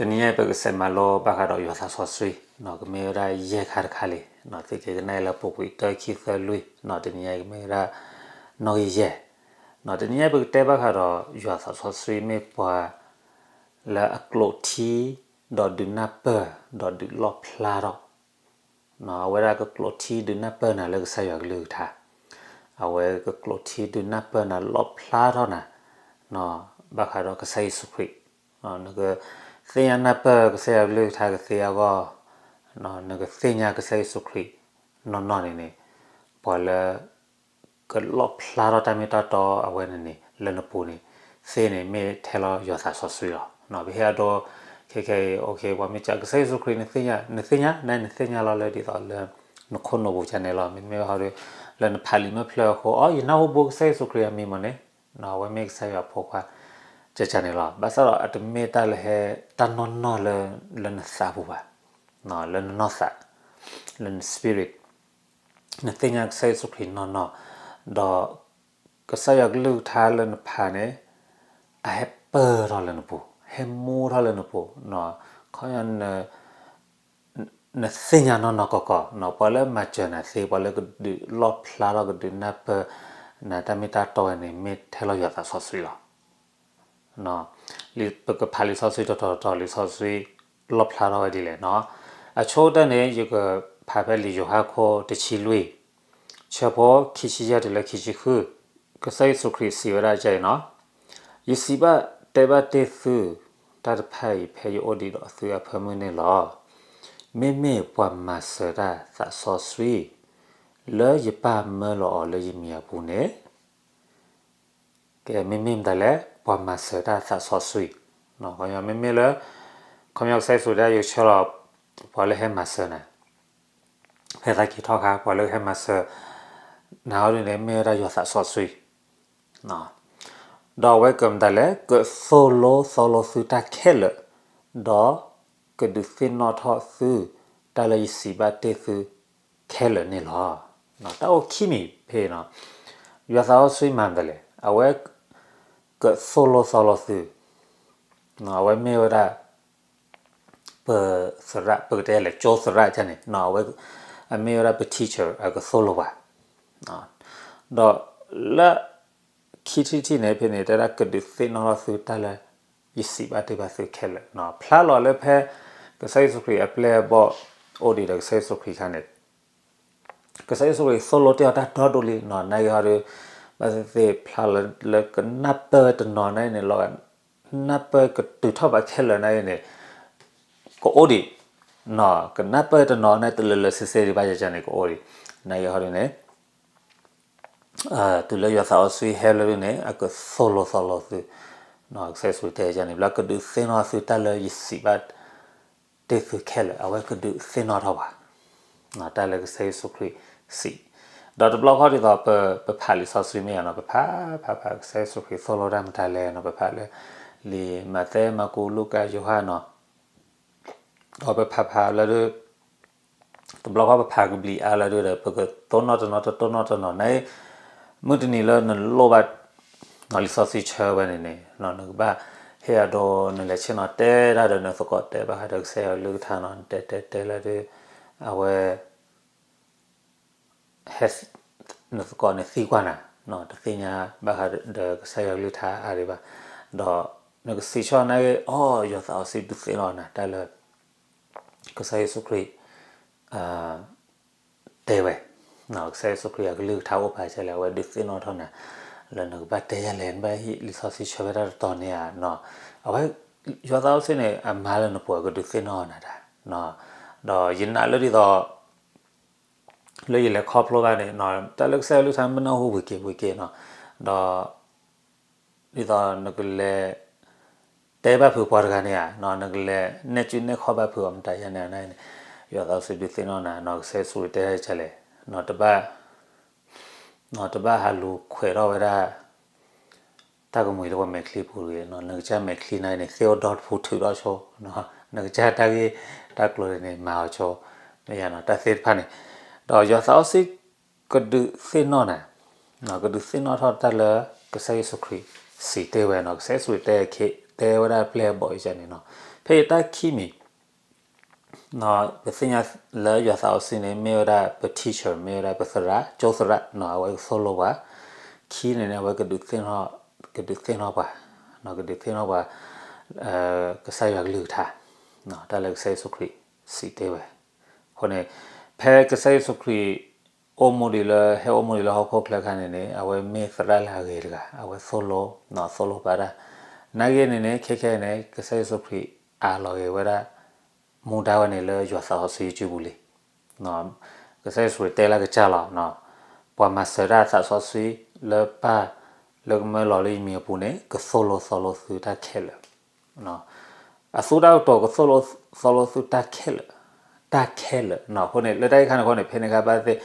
တနံၤညါအံၤ ပကစးမၤလိဘၣ်ဃးဒီးယွၤသးစီဆှံ, ကမ့ၢ်ဝဲဒၣ်ယဲၢ်ခါတခါလံ, သုကကနၣ်လၢပူၤကွံာ်တၢ ခံ သၢ လွံၢ်, တနံၤညါအံၤကမ့ၢ်ဝဲဒၣ် နီၣ်ဂံၢ်ယဲၢ်, တနံၤညါအံၤ ပကတဲဘၣ်ဃးဒီးယွၤသးစီဆှံမ့ၢ်ပှၤ လၢအကျိာ်ထံ, ဒီးဒုးနၢ်ပၢၢ်, ဒီးဒုးလီၣ်ဖျါထီၣ် အဝဲဒၣ်ကကျိာ်ထံဒုးနၢ်ပၢၢ်နၤလၢကစၢ်ယွၤကလုၢ်ကထါ, အဝဲကကျိာ်ထံဒုးနၢ်ပၢၢ်နၤလီၣ်ဖျါထီၣ်နၤ, ဘၣ်ဃးဒီးကစၢ်ယ့ၣ်ၡူးခရံာ်, နကသ့ၣ်ညါနၢ်ပၢၢ်ကစၢ်ယွၤကလုၢ်ကထါကသ့အဂီၢ်, နကသ့ၣ်ညါကစၢ်ယ့ၣ်ၡူးခရံာ်နီၢ်နီၢ်န့ၣ်န့ၣ်, ပှၤလၢ ကလီၣ်ဖျါထီၣ်တၢ်မ့ၢ်တၢ်တီအဝဲန့ၣ်န့ၣ် လၢနပူၤန့ၣ်, သ့န့ၣ်မ့ၢ်ထဲလီၤယွၤသးစီဆှံလီၤ. ပဟ့ၣ်အဒိ ခဲခဲအံၤ ပှၤမ့ၢ်စံးကစၢ်ယ့ၣ်ၡူးခရံာ်နသ့ၣ်ညါ, နသ့ၣ်ညါ, နသ့ၣ်ညါလီၤလၢဒ်သိးလၢ နခိၣ်နူာ်ပူၤကန့ၣ်လီၤ. မ့တမ့ၢ်ဘၣ်ဒီး လၢနဖးလံာ်မ့ၢ်ဖျါအဃိ အိ ယနၢ်ဟူဘၣ်ကစၢ်ယ့ၣ်ၡူးခရံာ်အမံၤမ့ၢ်န့ၣ်, အဝဲမ့ၢ်ကစၢ်ယွၤဖိခွါ ကန့ၣ်လီၤ. ဘၣ်ဆၣ်ဒီးအတမ့ၢ်တၢ်လၢဟဲတၢ်နီၢ်နီၢ်လၢနသးပူၤဘၣ်, လၢနနီၢ်သး, လၢန spirit, နသ့ၣ်ညါကစၢ်ယ့ၣ်ၡူးခရံာ်နီၢ်နီၢ်, ဒီးကစၢ်ယွၤကလုၢ်ကထါလၢနဖးန့ၣ် အဟဲပၢၢ်ထီၣ်လၢနပူၤ, ဟဲမူထီၣ်လၢနပူၤ, ခီ နသ့ၣ်ညါနီၢ်နီၢ်ကီၢ်ကီၢ်, ပှၤလၢမၤစၢၤနၤသ့, ပှၤလၢကဒုးလီၣ်ဖျါထီၣ်ကဒုးနၢ်ပၢၢ်နၤတၢ်မ့ၢ်တၢ်တီဝဲန့ၣ် မ့ၢ်ထဲလီၤယွၤသးစီဆှံလီၤ. ပကဖးလံာ်စီဆှံတတီၤတတီၤ လံာ်စီဆှံလီၣ်ဖျါထီၣ်ဝဲဒ်လဲၣ်. အဆိကတၢၢ်န့ၣ် ယကဖးဖဲလံာ်ယိၤဟၣ်ခိၣ်တဆံလွံၢ်, ဆၢဖိခံဆံယဲၢ်တုၤလၢခံဆံဃု, ကစၢ်ယ့ၣ်ၡူးခရံာ်စံးဝဲဒၣ်ဒ်အံၤန့ၣ်, ယစံးဘၣ်တဲဘၣ်တ့ၢ်သု, တၢ်တဖၣ်အံၤဖဲယအိၣ်ဒံးဒီးသုအဖၢမုၢ်န့ၣ်လီၤ. မ့မ့ၢ်ပှၤမၤစၢၤတၢ်သးစီဆှံ လၢယပၢ်မၢလီၤအီၤလၢယမံၤအပူၤန့ၣ် ကဲ မ့မ့ၢ်မတၤလဲၣ်, ပှၤမၤစၢၤတၢ်သးစီဆှံ, မ့မ့ၢ်လၢ ခီပညီကစၢ်ယ့ၣ်ၡူးတဲယဆၢလီၤ ပှၤလၢဟဲမၤစၢၤနၤ, ဖဲသးက့ၤထီၣ်ခါ ပှၤလၢဟဲမၤစၢၤနၤအီၤဒ်န့ၣ် မ့ၢ်ဝဲဒၣ်ယွၤသးစီဆှံ, ဒီးအဝဲကမတၤလဲၣ်, ကသိၣ်လိသီလိသုတၢ်ခဲလၢာ်, ဒီးကဒုးသ့ၣ်နီၣ်ထီၣ်သု တၢ်လၢယစံးဘၣ်တ့ၢ်သုခဲလၢာ်န့ၣ်လီၤ. တၢ်အိၣ်ခံမံၤဖဲအံၤန့ၣ်, ယွၤသးစီဆှံမၤမတၤလဲၣ်, အဝဲကသိၣ်လိသီလိသု, အဝဲမ့ၢ်ဝဲဒၣ် ပသရၣ် ပကတဲလဲၣ် ကၠိသရၣ်န့ၣ်, အဝဲ အမ့ၢ်ဝဲဒၣ်ပ teacher အကသိၣ်လိပှၤ, ဒီးလၢ ခံထံၣ်တထံၣ်န့ၣ် ဖဲန့ၣ် တဲဒၣ်ကဒုးသ့ၣ်နီၣ်ထီၣ်သုတၢ်လၢ ယစံးဘၣ်တ့ၢ်ဘၣ်သုခဲလၢာ်, ဖျါလီၤလၢဖဲ ကစၢ်ယ့ၣ်ၡူးခရံာ်အပျဲၢ်အဘီၣ် အိၣ်ဒံးဒီးကစၢ်ယ့ၣ်ၡူးခရံာ်အခါန့ၣ် ကစၢ်ယ့ၣ်ၡူးခရံာ်သိၣ်လိတ့ၢ်အီၤတၢ်ဒီဒိၣ်လံန့ၣ်, နာ်က့ဟီဒီး ဘၣ်သ့ၣ်သ့ၣ်ဖျါလၢကနၢ်ပၢၢ်တနီၤနာ်က့န့ၣ်လီၤ, နၢ်ပၢၢ်ကတုၤထီၣ်ဘးခဲလၢာ်နာ်က့န့ၣ် ကအိၣ်ဒံး, ကနၢ်ပၢၢ်တနီၤနာ်က့တလၢာ်လၢာ်ဆ့ဆ့ဒံးဘၣ်ယန့ၣ် ကအိၣ်ဒံး, နာ်က့ဟီဒ်န့ၣ် တုၤလၢယွၤသးစီဆှံဟဲလၢဒ်န့ၣ် အကသိၣ်လိသီလိသု, ကစၢ်ယ့ၣ်ၡူးတဲန့ၣ် ဘျီကဒုးသ့ၣ်နီၣ်သုတၢ်လၢယစံးဘၣ်တ့ၢ်သုခဲလၢာ်, အဝဲကဒုးသ့ၣ်နီၣ်ထီၣ်ပှၤ တၢ်လၢကစၢ်ယ့ၣ်ၡူးခရံာ်စံး, ဒီးတဘျီဃီဒ်သိး ပဖးလံာ်စီဆှံမ့ၢ်ဧါန့ၣ် ပဖးဖးဖး ကစၢ်ယ့ၣ်ၡူးခရံာ်သိၣ်လိတၢ်မတၤလဲၣ်န့ၣ် ပဖးလၢ လံာ်မးသဲ မၢ်ကူး လူၤကၣ် ယိၤဟၣ်န့ၣ်, ဒီးပဖးဖးလၢဒ် တဘျီဃီပဖးကဘျံးအါလၢဒ်ဒီး ပကတိၢ်နီၣ်တနီၤ တတိၢ်နီၣ်တနီၤန့ၣ်, မုၢ်တနံၤလၢနလိၣ်ဘၣ် လံာ်စီဆှံဆၢဝဲန့ၣ်န့ၣ် နကဘၣ်ဟ့ၣ်အဒိ နလဲၤဆ့ၣ်နီၤတဲတၢ်ဒီးနသကိး တဲဘၣ်ဃးဒီးကစၢ်ယွၤကလုၢ်ကထါန့ၣ် နတဲတဲတဲလၢဒ် အဝဲ ဟဲ နသကိးန့ၣ်သံကွၢ်နၤ, တသ့ၣ်ညါဘၣ်ဃးဒီးကစၢ်ယွၤကလုၢ်ကထါအါဒံးဘၣ်, ဒီးနကစံးဆၢန့ၣ် အိ ယွၤသးစီဆှံဒုးသ့ၣ်နီၣ်နၤတၢ်လၢ ကစၢ်ယ့ၣ်ၡူးခရံာ် တဲဝဲ, ကစၢ်ယ့ၣ်ၡူးခရံာ်အကလုၢ်ကထါအိၣ်ဖးကလဲၣ် အဝဲဒုးသ့ၣ်နီၣ်ထီၣ်နၤ လၢနကဘၣ်တဲယၤလဲၣ် နဘၣ်ဟ့ၣ်လံာ်စီဆှံဆၢဝဲဒၣ်တတီၤန့ၣ်ဧါ, အဝဲ ယွၤသးစီဆှံန့ၣ် အမၤလၢနပူၤ အကဒုးသ့ၣ်နီၣ်နၤတၢ်, ဒီးယနာ်လၢဒ်သိး လၢယလဲၤခီဖျိဘၣ်န့ၣ် တၢ်လၢကစၢ်ယွၤကလုၢ်ကထါမ့ၢ်နၢ်ဟူဝံၤက့ၤဝံၤက့ၤန့ၣ်, ဒီး ဒ်သိးနကလဲၤ တဲဘၣ်ဖုးပှၤတဂၤန့ၣ်ဧါ, နကလဲၤနဲၣ်စုနဲၣ်ခီၣ်ဘၣ်ဖုးအီၤမတၤယါန့ၣ်န့ၣ်, ယွၤသးစီဆှံဒုးသ့ၣ်နီၣ်နၤ ကစၢ်ယ့ၣ်ၡူးတဲဒ်လဲၣ်, တဘၣ် တဘၣ်ဟးလူၤခွဲးထီၣ်ဝဲဒၣ် တၢ်ကမှံၤလၢပမဲာ်ချံပူၤတဂ့ၤ, နကစၢ်မဲာ်ချံန့ၣ်န့ၣ် သ့ၣ်အိၣ်ဒီတဖုထုးထီၣ်ဆိ, နကစၢ်တၢ်ဂ့ၢ်တၢ်ကျိၤန့ၣ် မၤအီၤဆိ, မ့ၢ်ယါန့ၣ် တၢ်သ့ၣ်တဖၣ်န့ၣ်, ဒီးယွၤသးစီဆှံ ကဒုးသ့ၣ်နီၣ်နၤ, ကဒုးသ့ၣ်နီၣ်ထီၣ်တၢ်လၢကစၢ်ယ့ၣ်ၡူးခရံာ်စံးတ့ၢ်ဝဲန့ၣ်, ကစၢ်ယ့ၣ်ၡူးတဲ တဲဝဲဒၣ်ပျဲၢ်အဘီၣ်အံၤန့ၣ်န့ၣ်, ဖဲအံၤတၢ်ခံမံၤ ပသ့ၣ်ညါလၢယွၤသးစီဆှံန့ၣ် မ့ၢ်ဝဲဒၣ်ပ teacher မ့ၢ်ဝဲဒၣ်ပသရၣ် ကၠိသရၣ် အဝဲကသိၣ်လိပှၤ, ခံန့ၣ်န့ၣ် အဝဲ ကဒုးသ့ၣ်နီၣ်ပှၤ, ကဒုးသ့ၣ်နီၣ်ပှၤ ကစၢ်ယွၤကလုၢ်ကထါ, တၢ်လၢကစၢ်ယ့ၣ်ၡူးခရံာ်စံးတ့ၢ်ဝဲ. အဃိန့ၣ် ဖဲကစၢ်ယ့ၣ်ၡူးခရံာ် အိၣ်မူဒံးလၢ ဟဲအိၣ်မူဒံးလၢဟီၣ်ခိၣ်ချၢအခါန့ၣ်န့ၣ် အဝဲမ့ၢ်သရၣ်လၢအဂ့ၤတဂၤ အဝဲသိၣ်လိ သိၣ်လိပှၤဒၣ်, နာ်က့န့ၣ်န့ၣ် ခဲခဲအံၤန့ၣ် ကစၢ်ယ့ၣ်ၡူးခရံာ်အးလီၤက့ၤဝဲဒၣ် မူဒါဝဲန့ၣ်လၢယွၤသးစီဆှံစုပူၤလံ. ကစၢ်ယ့ၣ်ၡူးခရံာ်တဲလၢကစၢ်လီၤ, ပှၤမၤစၢၤတၢ်သးစီဆှံလၢပၢ်လၢကမၢလီၤလၢယမံၤအပူၤန့ၣ် ကသိၣ်လိသီလိသုတၢ်ခဲလၢာ် အသူတၢ်ကတိၤကသိၣ်လိသီလိသုတၢ်ခဲလၢာ်, တၢ်ခဲလၢာ်. အဃိန့ၣ် လၢတၢ်အံၤခါန့ၣ်အဃိန့ၣ် ဖဲန့ၣ်အခါဘၣ်သ့ၣ်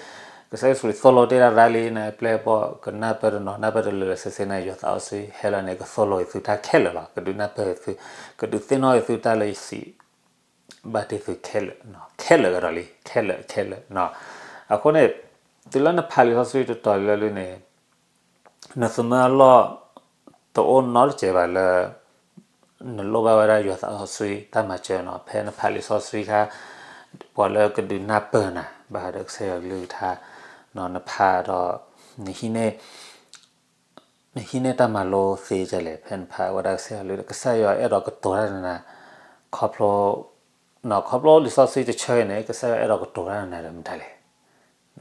ကစၢ်ယ့ၣ်ၡူးခရံာ်သိၣ်လိတ့ၢ်ဒၣ်ရၤလံန့ၣ် ပျဲၢ်ဘီၣ်ကနၢ်ပၢၢ်တနီၤ နၢ်ပၢၢ်တလၢာ်လၢာ်ဆ့ဆ့န့ၣ် ယွၤသးစီဆှံဟဲလီၤန့ၣ် ကသိၣ်လိသုတၢ်ခဲလၢာ်လီၤ. ကဒုးနၢ်ပၢၢ်သု, ကဒုးသ့ၣ်နီၣ်သုတၢ်လၢယစံးဘၣ်တ့ၢ်သုခဲလၢာ်, ခဲလၢာ်ကဒီးလံ ခဲလၢာ်ခဲလၢာ်. အဃိန့ၣ် တုၤလၢနဖးလံာ်စီဆှံတတီၤလၢာ်လၢာ်န့ၣ် နသမၢအလီၢ် တအိၣ်နီတစဲးဘၣ်လၢ နလိၣ်ဘၣ်ဝဲဒၣ်ယွၤသးစီဆှံတၢ်မၤစၢၤနီၤ. ဖဲနဖးလံာ်စီဆှံခါ ပှၤလၢကဒုးနၢ်ပၢၢ်နၤ ဘၣ်ဃးဒီးကစၢ်ယွၤကလုၢ်ကထါ နဖးဒီး နဟံးန့ၢ် နဟံးန့ၢ်တၢ်မၤလိသ့ဒ်လဲၣ်. ဖဲနဖးဝဲဒၣ်ကစၢ်ယွၤကလုၢ် ကစၢ်ယွၤအဲၣ်ဒိးကတိၤတၢ်ဒီးနၤ ခီဖျိ ခီဖျိလံာ်စီဆှံတဆၢအံၤန့ၣ် ကစၢ်ယွၤအဲၣ်ဒိးကတိၤတၢ်ဒီးနၤဒီးမတၤလဲၣ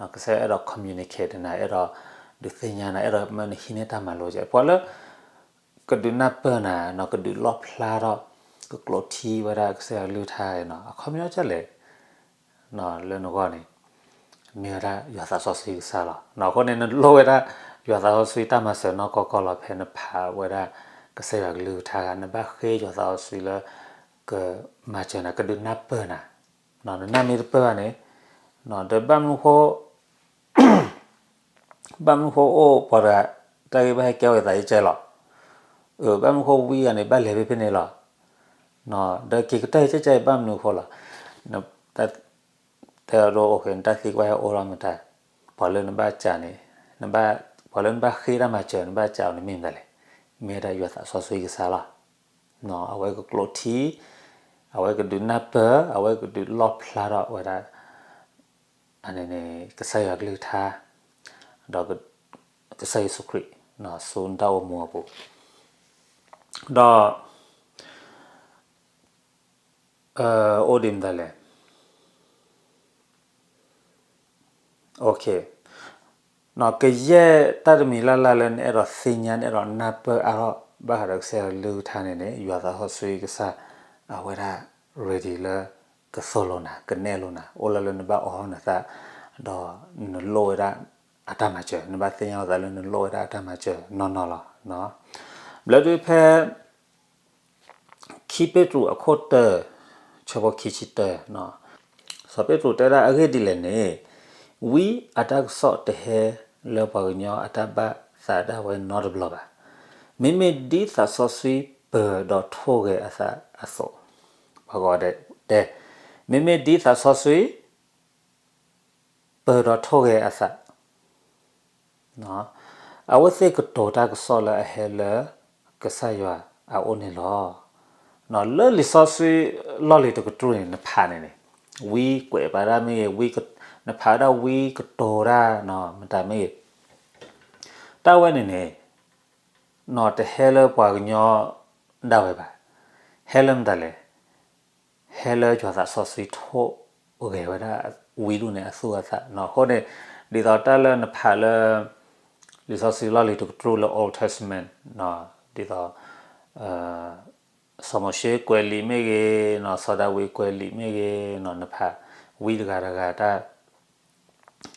်. ကစၢ်ယွၤအဲၣ်ဒိး communicate နၤ အဲၣ်ဒိးဒုးသ့ၣ်ညါနၤ အဲၣ်ဒိးမၢနဟံးန့ၢ်တၢ်မၤလိကဲ ပှၤလၢ ကဒုးနၢ်ပၢၢ်နၤ ကဒုးလီၣ်ဖျါထီၣ် ကကျိးထံဝဲဒၣ်ကစၢ်ယွၤကလုၢ်ကထါနီၤ အခီပညီဒ်လဲၣ် လၢနဂီၢ်န့ၣ် မ့ၢ်ဝဲဒၣ်ယွၤသးစီဆှံကစၢ်လီၤ. အဃိန့ၣ် နလိၣ်ဝဲဒၣ် ယွၤသးစီဆှံတၢ်မၤစၢၤနီၢ်ကီၢ်ကီၢ်လီၤ. ဖဲနဖးဝဲဒၣ်ကစၢ်ယွၤကလုၢ်ကထါဂၤ နဘၣ်ဃ့ယွၤသးစီဆှံလၢ ကမၤစၢၤနၤ ကဒုးနၢ်ပၢၢ်နၤ နနၢ်မ့ၢ်တပၢၢ်ဘၣ်န့ၣ် ဒီးဘၣ်မနုၤဃိ ဘၣ်မနုၤဃိအိၣ်ပှၤတဂၤ တၢ်ဂ့ၢ်ဘၣ်ဟဲကဲဝဲသးယကဲလီၤ. ဘၣ်မနုၤဃိဝံဂၤန့ၣ် ဘၣ်လဲၤဖဲဖဲန့ၣ်လီၤ. ဒီးက့ၤကတၢၢ်ယကဲကဲအံၤ ဘၣ်မနုၤဃိလီၤ. တဲအဒိအိၣ်ဃဲ နတၢ်သံကွၢ်ဟဲအိၣ်လီၤမတၤ, ပှၤလၢနဘၣ်စံးန့ၣ် ပှၤလၢနဘၣ်ဃ့တၢ်မၤစၢၤ နဘၣ်စံးအီၤန့ၣ်မ့ၢ်မတၤလဲၣ်. မ့ၢ်ဝဲဒၣ်ယွၤသးစီဆှံကစၢ်လီၤ. အဝဲကကျိးထံ, အဝဲကဒုးနၢ်ပၢၢ်, အဝဲကဒုးလီၣ်ဖျါထီၣ်ဝဲဒၣ် အန့ၣ်န့ၣ် ကစၢ်ယွၤကလုၢ်ကထါ ဒီး ကစၢ်ယ့ၣ်ၡူးခရံာ် ဆူနတၢ်အိၣ်မူအပူၤ, ဒီး အိၣ်ဒံးမတၤလဲၣ်. ကယဲၢ်တၢ်တမံၤလၢ်လၢ်လၢနအဲၣ်ဒိးသ့ၣ်ညါ နအဲၣ်ဒိးနၢ်ပၢၢ်အါထီၣ် ဘၣ်ဃးဒီးကစၢ်ယွၤကလုၢ်ကထါန့ၣ်န့ၣ် ယွၤသးစီဆှံကစၢ် အဝဲဒၣ် ready လၢ ကသိၣ်လိနၤ ကနဲၣ်လိနၤ အိၣ်လၢလၢနဘၣ်အိးထီၣ်နသး ဒီးနလိၣ်ဝဲဒၣ်အတၢ်မၤစၢၤ နဘၣ်သ့ၣ်ညါလီၤသးလၢနလိၣ်ဝဲဒၣ်အတၢ်မၤစၢၤနီၢ်နီၢ်လီၤ. ဘျၢဒုးဖဲ ခံပ့းတရူးအခိၣ်တၢ ဆၢဖိခံဆံတၢ, စီၤပ့းတရူးတဲဒၣ်အဂ့ၢ်ဒ်လဲၣ်န့ၣ်, ဝံအတၢ်ကစီၣ်တဟဲလၢပှၤကညီအတၢ်ဘၣ်သးဒၣ်ဝဲနီတဘျီဘၣ်. မ့မ့ၢ်ဒ်သးစီဆှံပၢၤဒီးထိၣ်ဂဲၤအသးအသိး, ပှၤဂီၤဒဲးတဲ, မ့မ့ၢ်ဒ်သးစီဆှံ ပၢၤဒီးထိၣ်ဂဲၤအသး အဝဲသ့ၣ်ကတိၤတၢ်ကစီၣ်လၢအဟဲလၢ ကစၢ်ယွၤအအိၣ်န့ၣ်လီၤ. လၢလံာ်စီဆှံလီၢ်လံၤတကတြူၢ်န့ၣ် နဖးန့ၣ်န့ၣ်, ဝံကွဲးပာ်တၢ်မ့ၢ်ဂ့ၤ, နဖးဝဲဒၣ်ဝံကတိၤတၢ်မတၤမ့ၢ်ဂ့ၤ, တၢ်ဝဲန့ၣ်န့ၣ် တဟဲလၢပှၤကညီဒၣ်ဝဲဘၣ်. ဟဲလၢမတၤလဲၣ်. ဟဲလၢယွၤသးစီဆှံထိၣ်ဂဲၤဝဲဒၣ်ဝံဒူၣ်န့ၣ်အသူၣ်အသး. အဃိန့ၣ် ဒ်သိးတၢ်လၢနဖးလၢ လံာ်စီဆှံလီၢ်လံၤတကတြူၢ်လၢ Old Testament ဒ်သိး စီၤမိၤၡ့ကွဲးလံာ်မ့ၢ်ဂ့ၤ, စီၤဒၤဝံးကွဲးလံာ်မ့ၢ်ဂ့ၤ, နဖးဝံတဂၤတဂၤ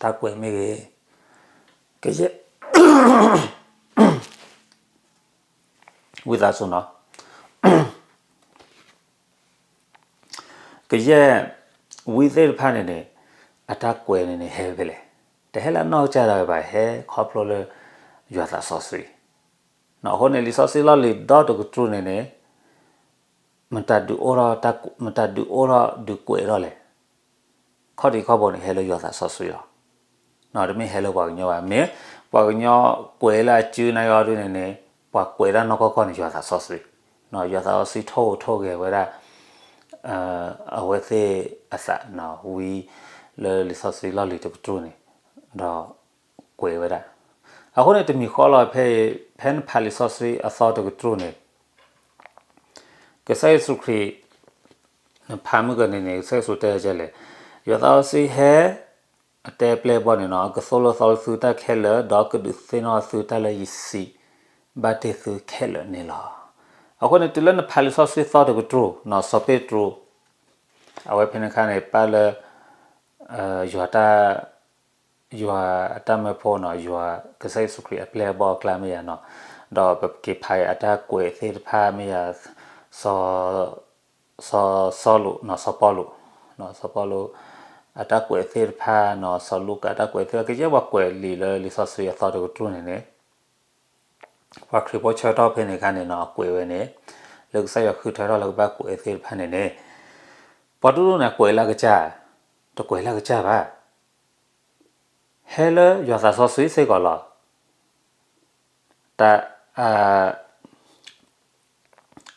တၢ်ကွဲးမ့ၢ်ဂ့ၤ, ကယဲၢ် ဝံသးစူၤနီၤ ကယဲၢ်ဝံသ့ၣ်တဖၣ်န့ၣ်န့ၣ် အတၢ်ကွဲးန့ၣ်န့ၣ် ဟဲဖဲလဲၣ်. တဟဲလၢအနီၢ်ကစၢ်ဒၣ်ဝဲဘၣ်, ဟဲခီဖျိလၢယွၤသးစီဆှံ. အဃိန့ၣ် လံာ်စီဆှံလီၢ်လံၤဒီတကတြူၢ်န့ၣ်န့ၣ် မတၤဒုးအိၣ်ထီၣ် မတၤဒုးအိၣ်ထီၣ်ဒုးကွဲးထီၣ်လဲၣ်. ခီၣ်ထံးခီၣ်ဘိန့ၣ် ဟဲလၢယွၤသးစီဆှံလီၤ. တမ့ၢ်ဟဲလၢပှၤကညီဘၣ်. မ့ၢ်ပှၤကညီကွဲးလၢအစုနၤယီၤဒုန့ၣ်န့ၣ် ပှၤကွဲးတၢ်နီၢ်ကီၢ်ကီၢ်န့ၣ် ယွၤသးစီဆှံ. ယွၤသးစီဆှံထိၣ်ထိၣ်ဂဲၤဝဲဒၣ် အဝဲသ့ၣ်အသးနီၤ ဝံလၢလံာ်စီဆှံလီၢ်လံၤတကတြူၢ်န့ၣ်, ဒီးကွဲးဝဲဒၣ်. အဃိန့ၣ်တမံၤဃီလီၤ ဖဲ ဖဲနဖးလံာ်စီဆှံအသီတကတြူၢ်န့ၣ် ကစၢ်ယ့ၣ်ၡူးခရံာ် နဖးမုၢ်ကန့ၣ်န့ၣ် ကစၢ်ယ့ၣ်ၡူးတဲဝဲဒ်လဲၣ်, ယွၤသးစီဆှံဟဲ အတဲအပျဲၢ်အဘီၣ်န့ၣ်နီၤ ကသိၣ်လိသီလိသုတၢ်ခဲလၢာ် ဒီးကဒုးသ့ၣ်နီၣ်သုတၢ်လၢယစံးဘၣ်တ့ၢ်သုခဲလၢာ်န့ၣ်လီၤ. အဃိန့ၣ် တုၤလၢနဖးလံာ်စီဆှံသီတကတြူၢ်နီၤ စီၤပ့းတရူး အဝဲဖဲန့ၣ်အခါန့ၣ် ပၣ်လၢ ယွၤတၢ် ယွၤအတၢ်မၢဖိနီၤ ယွၤကစၢ်ယ့ၣ်ၡူးခရံာ်အပျဲၢ်အဘီၣ်အကျါမ့ၢ်ယၤနီၤ, ဒီးပက့ၤဖးအတၢ်ကွဲးသ့ၣ်တဖၣ်မ့ၢ်ယၤ စီၤ စီၤစီလူးနီၤ စီၤပီလူး စီၤပီလူး အတၢ်ကွဲးသ့ၣ်တဖၣ်နီၤ စီၤလူးကၣ်အတၢ်ကွဲးသ့ၣ်တဖၣ် ကယဲၢ်ပှၤကွဲးလံာ်လၢလံာ်စီဆှံအသီတကတြူၢ်န့ၣ်န့ၣ် ပှၤခရံာ်ဖိဆၢကတီၢ်ဖဲန့ၣ်အခါန့ၣ်နီၤ အကွဲးဝဲန့ၣ် လၢကစၢ်ယွၤဃုထၢထီၣ်လၢကဘၣ်ကွဲးသ့ၣ်တဖၣ်န့ၣ်န့ၣ် ပှၤဒူၣ်ဒူၣ်န့ၣ်ကွဲးလၢအကစၢ်, တကွဲးလၢအကစၢ်ဘၣ် ဟဲလၢယွၤသးစီဆှံစ့ၢ်ကီးလီၤ. တၢ်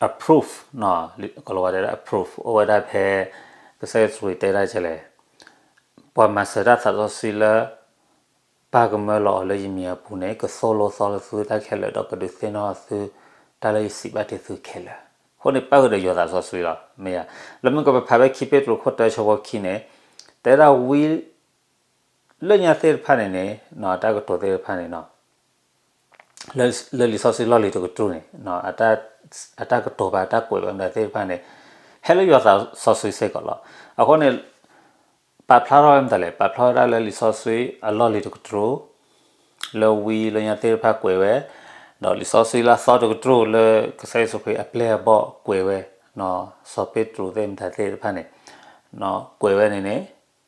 အ proof ကလီၤဝါတဲဒၣ် proof အိၣ်ဝဲဒၣ်ဖဲ ကစၢ်ယ့ၣ်ၡူးခရံာ်တဲဒၣ်ကလဲၣ်, ပှၤမၤစၢၤတၢ်သးစီဆှံလၢ ပၢ်ကမၢလီၤအီၤလၢယမံၤအပူၤန့ၣ် ကသိၣ်လိသီလိသုတၢ်ခဲလၢာ် ဒီးကဒုးသ့ၣ်နီၣ်သု တၢ်လၢယစံးဘၣ်တ့ၢ်သုခဲလၢာ်. အဃိန့ၣ် ပၣ်ဃုာ်ဒီးယွၤသးစီဆှံလီၤ. မ့ၢ်ဧါ, လၢမ့ၢ်ကပဖးဖဲခံပ့းတရူးခိၣ်တၢဆၢဖိခံန့ၣ် တဲဒၣ်ဝံ လၢညါသ့ၣ်တဖၣ်န့ၣ်န့ၣ် အတၢ်ကတိၤသ့ၣ်တဖၣ်န့ၣ်နီၤ လၢလံာ်စီဆှံလီၢ်လံၤတကတြူၢ်န့ၣ် အတၢ်ကတိၤဘၣ် တၢ်ကွဲးဘၣ်မတၤသ့ၣ်တဖၣ်န့ၣ် ဟဲလၢယွၤသးစီဆှံစ့ၢ်ကီးလီၤ. အဃိန့ၣ် ပာ်ဖျါထီၣ်ဝဲမတၤလဲၣ်, ပာ်ဖျါဝဲဒၣ်လၢလံာ်စီဆှံအလီၢ်လံၤတကတြူၢ် လၢဝံလၢညါသ့ၣ်တဖၣ်ကွဲးဝဲ, ဒီးလံာ်စီဆှံလၢအသီတကတြူၢ်လၢကစၢ်ယ့ၣ်ၡူးခရံာ်အပျဲၢ်အဘီၣ်ကွဲးဝဲ, စီၤပ့းတရူးသ့ၣ်မတၤသ့ၣ်တဖၣ်န့ၣ် ကွဲးဝဲန့ၣ်န့ၣ်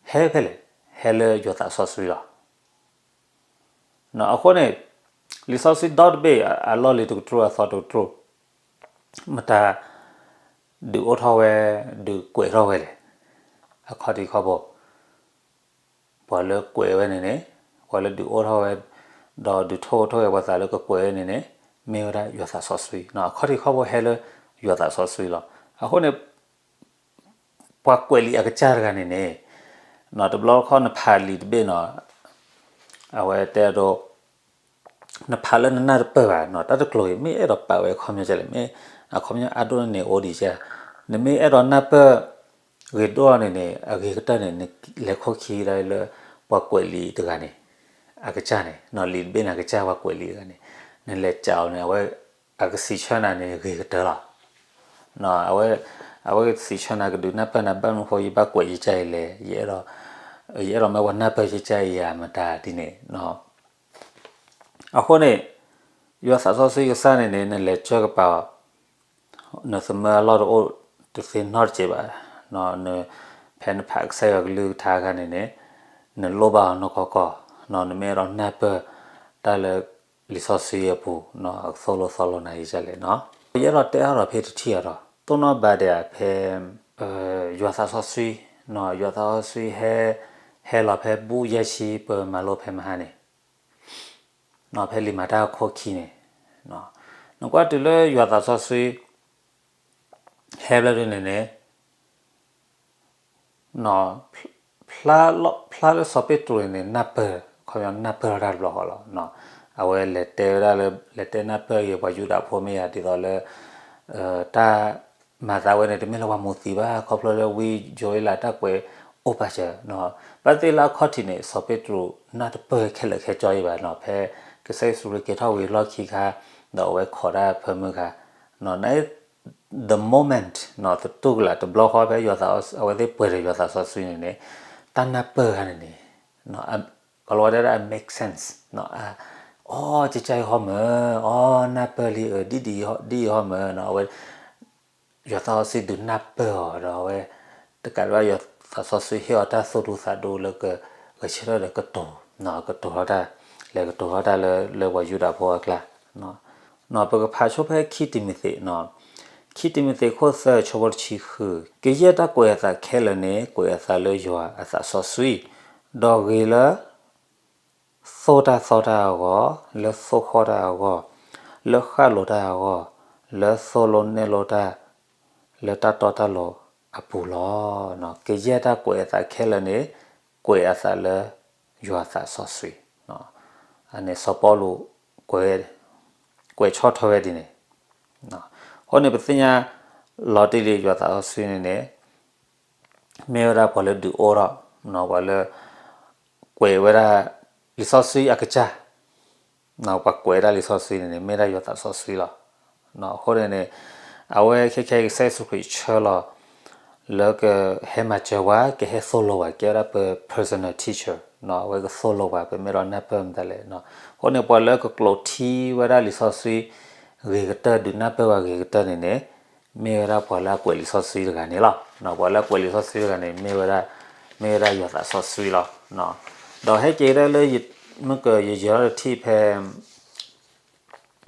ဟဲဖဲလဲၣ်, ဟဲလၢယွၤသးစီဆှံလီၤ. အဃိန့ၣ် လံာ်စီဆှံဒီတဘ့ၣ်အလီၢ်လံၤတကတြူၢ်အသီတကတြူၢ် မတၤ ဒုးအိၣ်ထီၣ်ဝဲ ဒုးကွဲးထီၣ်ဝဲလဲၣ်. အခီၣ်ထံးခီၣ်ဘိ ပှၤလၢကွဲးဝဲန့ၣ်န့ၣ် ပှၤလၢဒုးအိၣ်ထီၣ်ဝဲ ဒီးဒုးထိၣ်ထိၣ်ဝဲပှၤသးလၢကကွဲးဝဲန့ၣ်န့ၣ် မ့ၢ်ဝဲဒၣ်ယွၤသးစီဆှံ, အခီၣ်ထံးခီၣ်ဘိဟဲလၢယွၤသးစီဆှံလီၤ. အဃိန့ၣ် ပှၤကွဲးလံာ်အကစၢ်တဂၤန့ၣ်န့ၣ် တဘျီတခီၣ်နဖးလံာ်တဘ့ၣ်နီၤ အဝဲတဲဒိ နဖးလၢနနၢ်တပၢၢ်ဘၣ်နီၤ တၢ်တကျိၤအံၤ မ့ၢ်အဲၣ်ဒိးပာ်ဝဲအခီပညီကလဲၣ်, မ့ၢ်အခီပညီအါဒိၣ်န့ၣ်အိၣ်ဒံးက, နမ့ၢ်အဲၣ်ဒိးနၢ်ပၢၢ် ဂ့ၤဒိၣ်န့ၣ်န့ၣ် အဂ့ၤကတၢၢ်န့ၣ် နလဲၤခိၣ်ခံဒၣ်လၢ ပှၤကွဲးလံာ်တဂၤန့ၣ် အကစၢ်န့ၣ်နီၤ လံာ်တဘ့ၣ်န့ၣ်အကစၢ်ပှၤကွဲးလံာ်တဂၤန့ၣ် နလဲၤစံးအီၤန့ၣ် အဝဲ အကစံးဆၢနၤန့ၣ်ဂ့ၤကတၢၢ်လီၤ. အဝဲ အဝဲကစံးဆၢနၤကဒုးနၢ်ပၢၢ်နၤဘၣ်မနုၤဃိ ယဘၣ်ကွဲးယကစၢ်အံၤလဲၣ်, ယအဲၣ်ဒိး ယအဲၣ်ဒိးမ့ၢ်ပှၤနၢ်ပၢၢ်ယကစၢ်အံၤဧါ မတၤဒ်န့ၣ် အဃိန့ၣ် ယွၤသးစီဆှံကစၢ်န့ၣ်န့ၣ် နလဲၤစၢကပၤအီၤ နသမၢအလီၢ်တအိၣ်တသ့နီတစဲးဘၣ်, ဖဲနဖးကစၢ်ယွၤကလုၢ်ကထါအခါန့ၣ်န့ၣ် နလိၣ်ဘၣ်အီၤနီၢ်ကီၢ်ကီၢ်, နမ့ၢ်အဲၣ်ဒိးနၢ်ပၢၢ်တၢ်လၢလံာ်စီဆှံအပူၤ အကသိၣ်လိသီလိနၤယကစၢ်လဲၣ်နီၤ. ယအဲၣ်ဒိးတဲအါထီၣ်ဖဲတထံၣ်အါထီၣ် တိၢ်နီၣ်ဘၣ်ဒဲးဖဲ ယွၤသးစီဆှံ, ယွၤသးစီဆှံဟဲ ဟဲလီၤဖဲဘူၣ်ယဲၢ်ဆံ ပမၤလိဖဲမဟါန့ၣ် ဖဲလံာ်မၤတၢ်အခိၣ်ခံန့ၣ် နကွၢ်တုၤလၢယွၤသးစီဆှံ ဟဲဘျီဒ်န့ၣ်န့ၣ် ဖျါလၢစီၤပ့းတရူးန့ၣ်န့ၣ် နၢ်ပၢၢ်, ခီပညီနၢ်ပၢၢ်ထီၣ်တၢ်တဘျီဃီလီၤ. အဝဲလဲၤတဲဝဲဒၣ်လၢ လဲၤတဲနၢ်ပၢၢ်ဂ့ၤပှၤယူဒၤဖိမ့ၢ်ယၤဒ်သိးလၢ တၢ်မၤသးဝဲန့ၣ် တမ့ၢ်လၢပှၤမိၢ်သံဘၣ် ခီဖျိလၢဝံယိၤအ့လးတၢ်ကွဲးအိၣ်ပာ်စၢၤ ဘၣ်သ့ၣ်လၢအခီၣ်ထံးန့ၣ် စီၤပ့းတရူးနၢ်တပၢၢ်ခဲလၢာ်ခဲဆ့အံၤဘၣ်နီၤ ဖဲကစၢ်ယ့ၣ်ၡူးခရံာ်က့ၤထီၣ်ဝံၤလီၢ်ခံခါ ဒီးအဝဲခိးတၢ်ဖၢမုၢ်ခါ န the moment နီၤ သတူၢ်ကလာ်တဘျီဃီဖဲယွၤသး အဝဲသ့ၣ်ပှဲၤဒီးယွၤသးစီဆှံန့ၣ်န့ၣ် တၢ်နၢ်ပၢၢ်ခါန့ၣ်န့ၣ် ကလီၤဝါတဲဒၣ် make sense အီ ကကၢ်အံၤဟီမၢ် အီ နၢ်ပၢၢ်လံ ဒ်အံၤဟီမၢ် အဝဲ ယွၤသးစီဆှံဒုးနၢ်ပၢၢ်အီၤဒီးအဝဲ တကးဒံးဘၣ်ယွၤသးစီဆှံဟ့ၣ်အီၤတၢ်သိၣ်တၢ်သီဒိလၢက ဂဲၤဆၢထၢၣ်ဒီးကတိၤ ကတိၤထီၣ်တၢ် လဲၤကတိၤထီၣ်တၢ်လၢ လၢပှၤယူဒၤဖိအကျါ ပကဖးဆိဖဲခံတံၤမသ့း ခံတံၤမသ့းခိၣ်သၢဆိဖိတဆံဃု ကယဲၢ်တၢ်ကွဲးအသးခဲလၢာ်န့ၣ် ကွဲးအသးလၢယွၤအသးစီဆှံ ဒီးဂ့ၤလၢ သိၣ်တၢ်သီတၢ်အဂီၢ်, လၢသိၣ်ဃီၣ်တၢ်အဂီၢ်, လၢဃၣ်လိၤတၢ်အဂီၢ်, လၢသိၣ်လိနဲၣ်လိတၢ်, လၢတၢ်တီတၢ်လိၤ အပူၤလီၤ. ကယဲၢ်တၢ်ကွဲးအသးခဲလၢာ်န့ၣ် ကွဲးအသးလၢယွၤသးစီဆှံ, အန့ၣ်စီၤပီလူး ကွဲးဆီၣ်ထွဲဝဲဒ်န့ၣ်. အဃိန့ၣ် ပသ့ၣ်ညါလီၤတံၢ်လံ ယွၤသးစီဆှံန့ၣ်န့ၣ် မ့ၢ်ဝဲဒၣ်ပှၤလၢဒုးအိၣ်ထီၣ်, ပှၤလၢ ကွဲးဝဲဒၣ်လံာ်စီဆှံအကစၢ်, ပှၤကွဲးဒၣ်လံာ်စီဆှံန့ၣ်န့ၣ် မ့ၢ်ဒၣ်ယွၤသးစီဆှံလီၤ. အဃိန့ၣ်န့ၣ် အဝဲခဲခဲအံၤ ကစၢ်ယ့ၣ်ၡူးခရံာ်ဆှၢလီၤ လၢကဟဲမၤစၢၤပှၤ ကဟဲသိၣ်လိပှၤ ကဲဝဲဒၣ်ပ personal teacher, အဝဲကသိၣ်လိပှၤ ပမ့ၢ်ဒီးနၢ်ပၢၢ်မတၤလဲၣ်. အဃိန့ၣ် ပှၤလၢကကျိးထံဝဲဒၣ်လံာ်စီဆှံ ဂ့ၤကတၢၢ် ဒုးနၢ်ပၢၢ်ပှၤဂ့ၤကတၢၢ်န့ၣ်န့ၣ် မ့ၢ်ဝဲဒၣ်ပှၤလၢအကွဲးလံာ်စီဆှံတဂၤန့ၣ်လီၤ. ပှၤလၢအကွဲးလံာ်စီဆှံတဂၤန့ၣ် မ့ၢ်ဝဲဒၣ်, မ့ၢ်ဝဲဒၣ်ယွၤသးစီဆှံလီၤ. ဒီးဟဲက့ၤဒၣ်လၢ မ့ၢ်ကယယဲၤထီၣ်တထံၣ်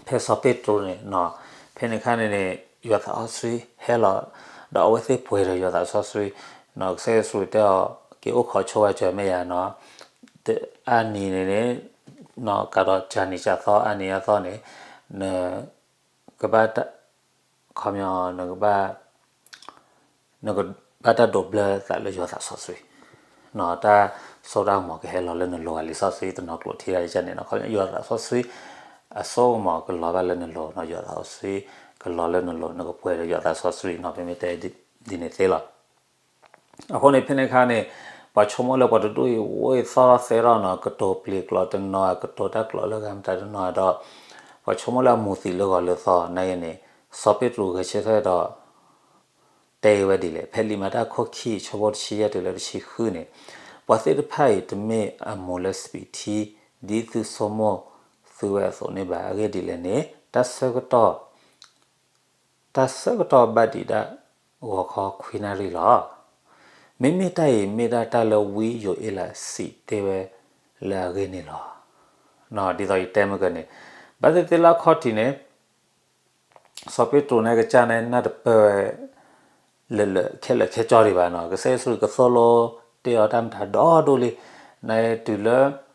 ဖဲ ဖဲစီၤပ့းတရူးန့ၣ်, ဖဲန့ၣ်အခါန့ၣ်န့ၣ် ယွၤသးစီဆှံဟဲလီၤ, ဒီးအဝဲသ့ၣ်ပှဲၤဒီးယွၤသးစီဆှံ, ကစၢ်ယ့ၣ်ၡူးတဲအီၤ က့ၤအိၣ်ခိးဆိဝဲစၢၤမဲာ်ယၤနီၤ, အါနံၤန့ၣ်န့ၣ် ကးဒီးကၢ်နံၤကၢ်သီ အါနံၤအါသီန့ၣ် နကဘၣ် ခီပညီ နကဘၣ် နကဘၣ်တၢ်ဒိးဘျၢသးလၢယွၤသးစီဆှံ, တၢ်စိတၢ်ကမီၤကဟဲလီၤလၢနလိၤ လံာ်စီဆှံတနီၤကျိးထံတၢ်န့ၣ်, ယွၤသးစီဆှံ အစိကမီၤကလီၤဘၣ်လၢနလိၤ, ယွၤသးစီဆှံ ကလီၤလၢနလိၤ နကပှဲၤဒီးယွၤသးစီဆှံနီၤ, ပမ့ၢ်တဲဒ်န့ၣ်သ့လီၤ. အဃိန့ၣ် ဖဲန့ၣ်အခါန့ၣ် ပှၤဆိကမိၣ်လၢပှၤတဒူၣ်အံၤ အိၣ်သီၣ်ထီၣ်သဲထီၣ်နီၤ, ကတိၤပျ့ၤကျိာ်တနီၤ ကတိၤတၢ်ကျိာ်လၢအဂၤမတၤတနီၤဒီး ပှၤဆိကမိၣ်လၢအမူၤသံးလၢဂီၤလၢသီ, နာ်က့န့ၣ် စီၤပ့းတရူးဂဲၤဆၢထၢၣ်ဒီး တဲဝဲဒ်လဲၣ်, ဖဲလံာ်မၤတၢ်ခိၣ်ခံ ဆၢဖိတဆံယဲၢ်တုၤလၢတဆံဃုန့ၣ်, ပှၤသ့ၣ်တဖၣ်အံၤတမ့ၢ်အမူၤလၢစပံးထံ ဒ်သုဆိကမိၣ်သုဝဲအသိးန့ၣ်ဘၣ်. အဂ့ၢ်ဒ်လဲၣ်န့ၣ် တၢ်ဆၢကတီၢ် တၢ်ဆၢကတီၢ်ဘၣ်ဒံးဒၣ် ဂီၤခီခွံနၣ်ရံၣ်လီၤ. မ့မ့ၢ်တၢ်အံၤမ့ၢ်ဒၣ်တၢ်လၢဝံယိၤအ့လးစံးတ့ၢ်ဝဲလၢအဂ့ၢ်န့ၣ်လီၤ. ဒ်သိးယတဲမ့ၢ်ကန့ၣ်, ဘၣ်သ့ၣ်သ့ၣ်လၢအခီၣ်ထံးန့ၣ် စီၤပ့းတရူးန့ၣ်ကစၢ်န့ၣ် နၢ်တပၢၢ်ဝဲ လၢာ်လၢာ်ခဲလၢာ်ခဲကၠီဒံးဘၣ်နီၤ, ကစၢ်ယ့ၣ်ၡူးခရံာ်ကသိၣ်လိတ့ၢ်အီၤတၢ်မတၤဒီဒိၣ်လံ, နတုၤလၢ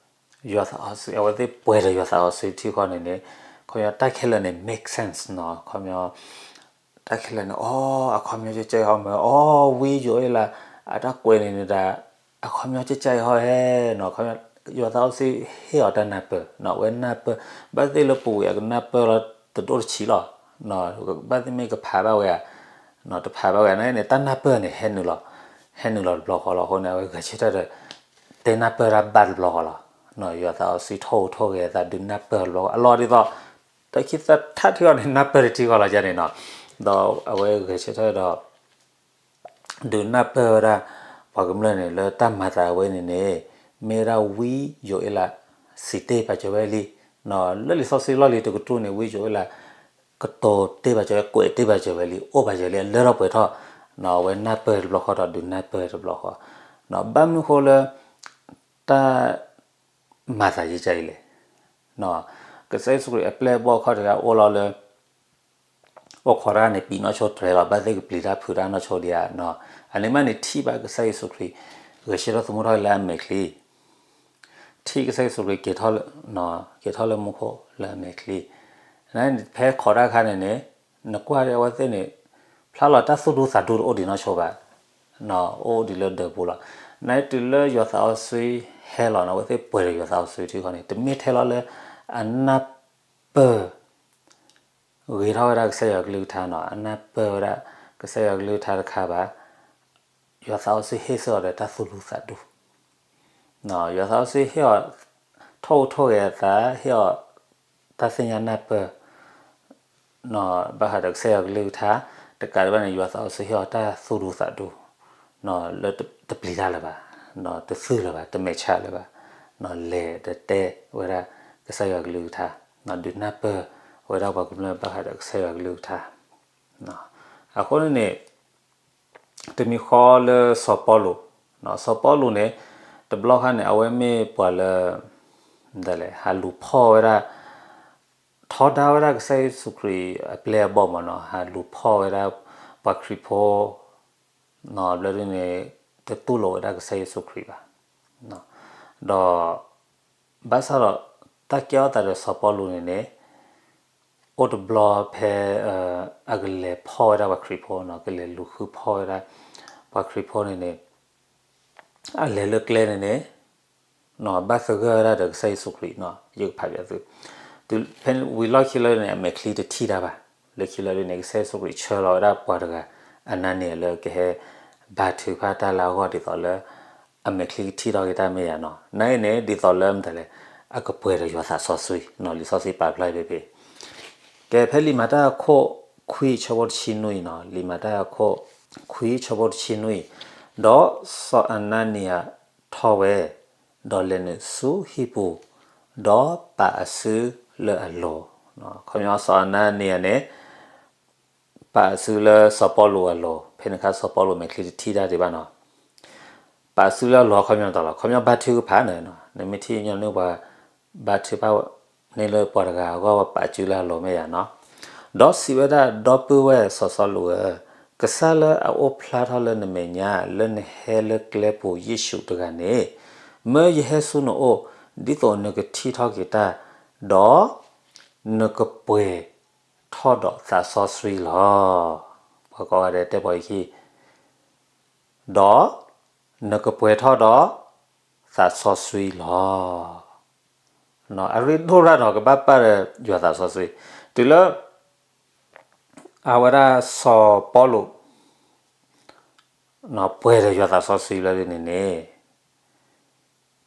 ယွၤသးစီဆှံ အဝဲသ့ၣ်ပှဲၤဒီးယွၤသးစီဆှံထံဃီန့ၣ်န့ၣ်, ခီပညီတၢ်ခဲလၢာ်န့ၣ် make sense နီၤ, ခီပညီ တၢ်ခဲလၢာ်န့ၣ် အိ အခီပညီကကဲအံၤဟီမး, အိ ဝံယိၤအ့လး အတၢ်ကွဲးန့ၣ်န့ၣ်ဒၣ် အခီပညီကကဲအံၤဟီဟဲနီၤ, ခီပညီ ယွၤသးစီဆှံဟ့ၣ်အီၤတၢ်နၢ်ပၢၢ်နီၤ, အဝဲနၢ်ပၢၢ်, ဘၣ်သ့ၣ်လၢပဝဲအကနၢ်ပၢၢ်လီၤတဒိၣ်တဆံးလီၤ, ဘၣ်သ့ၣ်မ့ၢ်ကဖးဘၣ်ဝဲဧါ, တဖးဘၣ်ဝဲဧါန့ၣ် တၢ်နၢ်ပၢၢ်န့ၣ် ဟဲနုာ်လီၤ, ဟဲနုာ်လီၤတဘျီဃီလီၤ. အဃိန့ၣ် အဝဲဂဲၤဆၢထၢၣ်ဒီး တဲနၢ်ပၢၢ်တၢ်ဘၣ်တဘျီဃီလီၤ. ယွၤသးစီဆှံထိၣ်ဟူးထိၣ်ဂဲၤအသး ဒုးနၢ်ပၢၢ်တဘျီဃီ, အလီၢ်ဒ်သိး တၢ်ခံသၢထံၣ်ဃီန့ၣ် နၢ်ပၢၢ်တထံၣ်ဃီလီၤန့ၣ်နီၤ, ဒီးအဝဲဂဲၤဆၢထၢၣ်ဒီး ဒုးနၢ်ပၢၢ်ဝဲဒၣ် ပှၤကမျၢၢ်န့ၣ် လၢတၢ်မၤသးဝဲန့ၣ်န့ၣ် မ့ၢ်ဝဲဒၣ်ဝံယိၤအ့လး စံးတ့ၢ်ပာ်စၢၤဝဲလံ, လၢလံာ်စီဆှံလီၢ်လံၤတကတြူၢ်န့ၣ် ဝံယိၤအ့လး ကတိၤတ့ၢ်ပာ်စၢၤဝဲ ကွဲးတ့ၢ်ပာ်စၢၤဝဲလံ အိၣ်ပာ်စၢၤလံ အလၢထီၣ်ပှဲၤထီၣ်, အဝဲနၢ်ပၢၢ်တဘျီဃီဒီး ဒုးနၢ်ပၢၢ်တဘျီဃီ, ဘၣ်မနုၤဃိလၢ တၢ် မၤသးယံကၢ်အံၤလဲၣ်. ကစၢ်ယ့ၣ်ၡူးခရံာ်အပျဲၢ်အဘီၣ်ခီၣ်ထံးအိၣ်လီၤလၢ အိၣ်ခိးတၢ်န့ၣ် ပံာ်နီၢ်ဆိတြဲၤလီၤ, ဘၣ်သ့ၣ်ကပျံၤတၢ်ဖုးတၢ်နီၢ်ဆိဒံးဧါ, အန့ၣ်မးန့ၣ် ထံၣ်ဘၣ်ကစၢ်ယ့ၣ်ၡူးခရံာ် ဂဲၤဆၢထၢၣ်သမူထီၣ်လၢအမဲာ်ချံ, ထံၣ်ကစၢ်ယ့ၣ်ၡူးခရံာ် က့ၤထီၣ်လၢမူခိၣ်လၢအမဲာ်ချံ, ဖဲခိးတၢ်အခါန့ၣ်န့ၣ် နကွၢ်ဒ်အဝဲသ့ၣ်န့ၣ် ဖျါလီၤတၢ်သူၣ်ဒူသးဒူတအိၣ်ဒံးနီၢ်ဆိဘၣ် အိၣ်ဒံးလၢဒၢးပူၤလီၤ. နတုၤလၢယွၤသးစီဆှံဟဲလီၤန့ၣ် အဝဲသ့ၣ်ပှဲၤဒီးယွၤသးစီဆှံထံဃီန့ၣ် တမ့ၢ်ထဲလီၤလၢ အနၢ်ပၢၢ် ဂ့ၤထီၣ်ဝဲဒၣ်ကစၢ်ယွၤကလုၢ်ကထါနီၤ, အနၢ်ပၢၢ်ဝဲဒၣ်ကစၢ်ယွၤကလုၢ်ကထါတခါဘၣ်, ယွၤသးစီဆှံဟ့ၣ်ဆၢအီၤဒီးတၢ်သူၣ်ဒူသးဒူ ယွၤသးစီဆှံဟ့ၣ်အီၤ ထိၣ်ဟူးထိၣ်ဂဲၤအသး, ဟ့ၣ်အီၤ တၢ်သ့ၣ်ညါနၢ်ပၢၢ်, ဘၣ်ဃးဒီးကစၢ်ယွၤကလုၢ်ကထါ, တကးဒံးဘၣ်န့ၣ် ယွၤသးစီဆှံဟ့ၣ်အီၤတၢ်သူၣ်ဒူသးဒူ လၢတပျံၤတၢ်လၢၤဘၣ်, တသုလၢၤဘၣ်, တမဲာ်ဆှးလၢၤဘၣ်, လဲၤဒီးတဲဝဲဒၣ်ကစၢ်ယွၤကလုၢ်ကထါ, ဒုးနၢ်ပၢၢ်ဝဲဒၣ်ပှၤကမျၢၢ်ဘၣ်ဃးဒီးကစၢ်ယွၤကလုၢ်ကထါ. အဃိန့ၣ်န့ၣ် တမံၤဃီလၢစီၤပီလူး, စီၤပီလူးန့ၣ် တဘျီခါန့ၣ် အဝဲမ့ၢ်ပှၤလၢ မတၤလဲၣ် ဟးလူၤဖီၣ်ဝဲဒၣ် ထီဒါဝဲဒၣ်ကစၢ်ယ့ၣ်ၡူးခရံာ်အပျဲၢ်အဘီၣ်မးနီၤ, ဟးလူၤဖီၣ်ဝဲဒၣ်ပှၤခရံာ်ဖိ ဘျီဒ်န့ၣ် တတူၢ်လိာ်ဝဲဒၣ်ကစၢ်ယ့ၣ်ၡူးခရံာ်ဘၣ်. ဒီး ဘၣ်ဆၣ်ဒီး တၢ်ကဲထီၣ်သးဒီးစီၤပီလူးန့ၣ်န့ၣ် အိၣ်တဘျီဖဲ အကလဲၤဖီၣ်ဝဲဒၣ်ပှၤခရံာ်ဖိနီၤ, ကလဲၤလူၤဃုဖီၣ်ဝဲဒၣ် ပှၤခရံာ်ဖိန့ၣ်န့ၣ် အလဲၤလၢကျဲန့ၣ်န့ၣ် ဘၣ်သဂၢၢ်ဝဲဒၣ်ဒီးကစၢ်ယ့ၣ်ၡူးခရံာ်နီၤ ယကဖးပၠးသု, တုၤဖဲဝံၤလီၢ်ခံလၢန့ၣ် အမဲာ်ချံတထံၣ်တၢ်ဘၣ်, လၢခံလၢန့ၣ် ကစၢ်ယ့ၣ်ၡူးခရံာ်ဆှၢလီၤဝဲဒၣ်ပှၤတဂၤ အနၤနံယၤလၢကဟဲ ဘါထုကဖၣ်တၢ်လၢအဂီၢ်ဒ်သိးလၢ အမဲာ်ချံကထံၣ်ထီၣ်က့ၤတၢ်မ့ၢ်ယၤနီၤ, နာ်အံၤန့ၣ် ဒ်သိးလၢမတၤလဲၣ် အကပှဲၤဒီးယွၤသးစီဆှံနီၤ, လံာ်စီဆှံပာ်ဖျါဖဲဖဲ ကဲဖဲလံာ်မၤတၢ်အခိၣ်ခွံဆၢဖိတဆံနွံနီၤ, လံာ်မၤတၢ်အခိၣ်ခွံ ဆၢဖိတဆံနွံ, ဒီးစီၤအနၤနံယၤထီၣ်ဝဲ, ဒီးလဲၤနုာ်ဆူဟံၣ်ပူၤ, ဒီးပာ်အစုလၢအလိၤ, ခီပညီစီၤအနၤနံယၤန့ၣ် ပာ်အစုလၢစီၤပီလူးအလိၤ, ဖဲန့ၣ်အခါစီၤပီလူးမဲာ်ချံတထံၣ်တၢ်ဒံးဘၣ်နီၤ, ပာ်အစုလၢအလိၤအခီပညီမတၤလဲၣ်, ခီပညီဘါထုကဖၣ်န့ၣ်, နမ့ၢ်ထံၣ်ညီနုၢ်ပှၤ ဘါထုကဖၣ်န့ၣ်လၢပှၤတဂၤအဂီၢ် ပာ်အစုလၢအလိၤမ့ၢ်ယၤနီၤ, ဒီးစံးဝဲဒၣ် ဒီပုၢ်ဝဲၢ်စီၤစီလူးဧၢ, ကစၢ်လၢအအိၣ်ဖျါထီၣ်လၢနမဲာ်ညါ လၢနဟဲလၢကျဲပူၤယ့ၣ်ၡူးတဂၤန့ၣ်, မၢယဟဲဆူနအိၣ် ဒ်သိးနကထံၣ်ထီၣ်က့ၤတၢ်, ဒီး နကပှဲၤထီၣ်ဒီးသးစီဆှံလီၤ. ပှၤကိးဂၤဒဲးတဲပိာ်ယခံ, ဒီး နကပှဲၤထီၣ်ဒီး သးစီဆှံလီၤ. အရ့ဒိၣ်ရၣ်နီၤ ကဘၣ်ပာ်ဒီးယွၤသးစီဆှံ, တုၤလၢ အဝဲဒၣ်စီၤပီလူး ပှဲၤဒီးယွၤသးစီဆှံလၢန့ၣ်န့ၣ်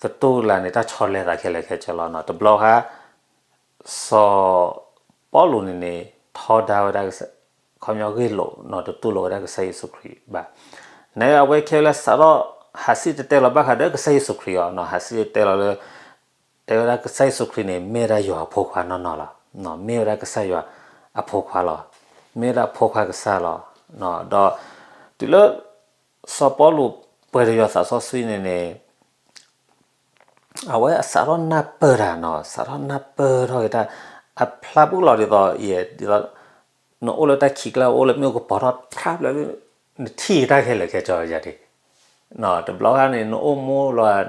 သတူၢ်ကလာ်န့ၣ် တၢ်ဆီလဲသးခဲလၢာ်ခဲဆ့လီၤနီၤ. တဘျီခါ စီၤပီလူးန့ၣ်န့ၣ် ထီဒါဝဲဒၣ် ခီပညီဂ့ၢ်လိာ်နီၤ တတူၢ်လိာ်ဝဲဒၣ်ကစၢ်ယ့ၣ်ၡူးခရံာ်ဘၣ်. နအဝဲခဲလၢာ်စးထီၣ် ဟးစံၣ်တဲၤတဲလီၤဘၣ်ဃးဒီးကစၢ်ယ့ၣ်ၡူးခရံာ်အီၤနီၤ, ဟးစံၣ်တဲၤတဲလီၤလၢ တဲဝဲဒၣ်ကစၢ်ယ့ၣ်ၡူးခရံာ်န့ၣ် မ့ၢ်ဝဲဒၣ်ယွၤအဖိခွါနီၢ်နီၢ်လီၤ. မ့ၢ်ဝဲဒၣ်ကစၢ်ယွၤအဖိခွါလီၤ. မ့ၢ်ဝဲဒၣ်ဖိခွါကစၢ်လီၤ. ဒီး တုၤလၢ စီၤပီလူးပှဲၤဒီးယွၤသးစီဆှံန့ၣ်န့ၣ် အဝဲအစးထီၣ်နၢ်ပၢၢ်တၢ်နီၤ, စးထီၣ်နၢ်ပၢၢ်ထီၣ်က့ၤတၢ်, အဖျါဘူးလီၤဒ်သိး ယဲ ဒ်သိး နအိၣ်လၢတၢ်ခံးကျါ အိၣ်လၢမ့ၣ်အူကပီၤထီၣ် ဖြါဖျၢၣ်လၢ နထံၣ်တၢ်ခဲလၢာ်ခဲဆ့ယၤဒ် တဘျီခါန့ၣ် နအိၣ်မူလီၤ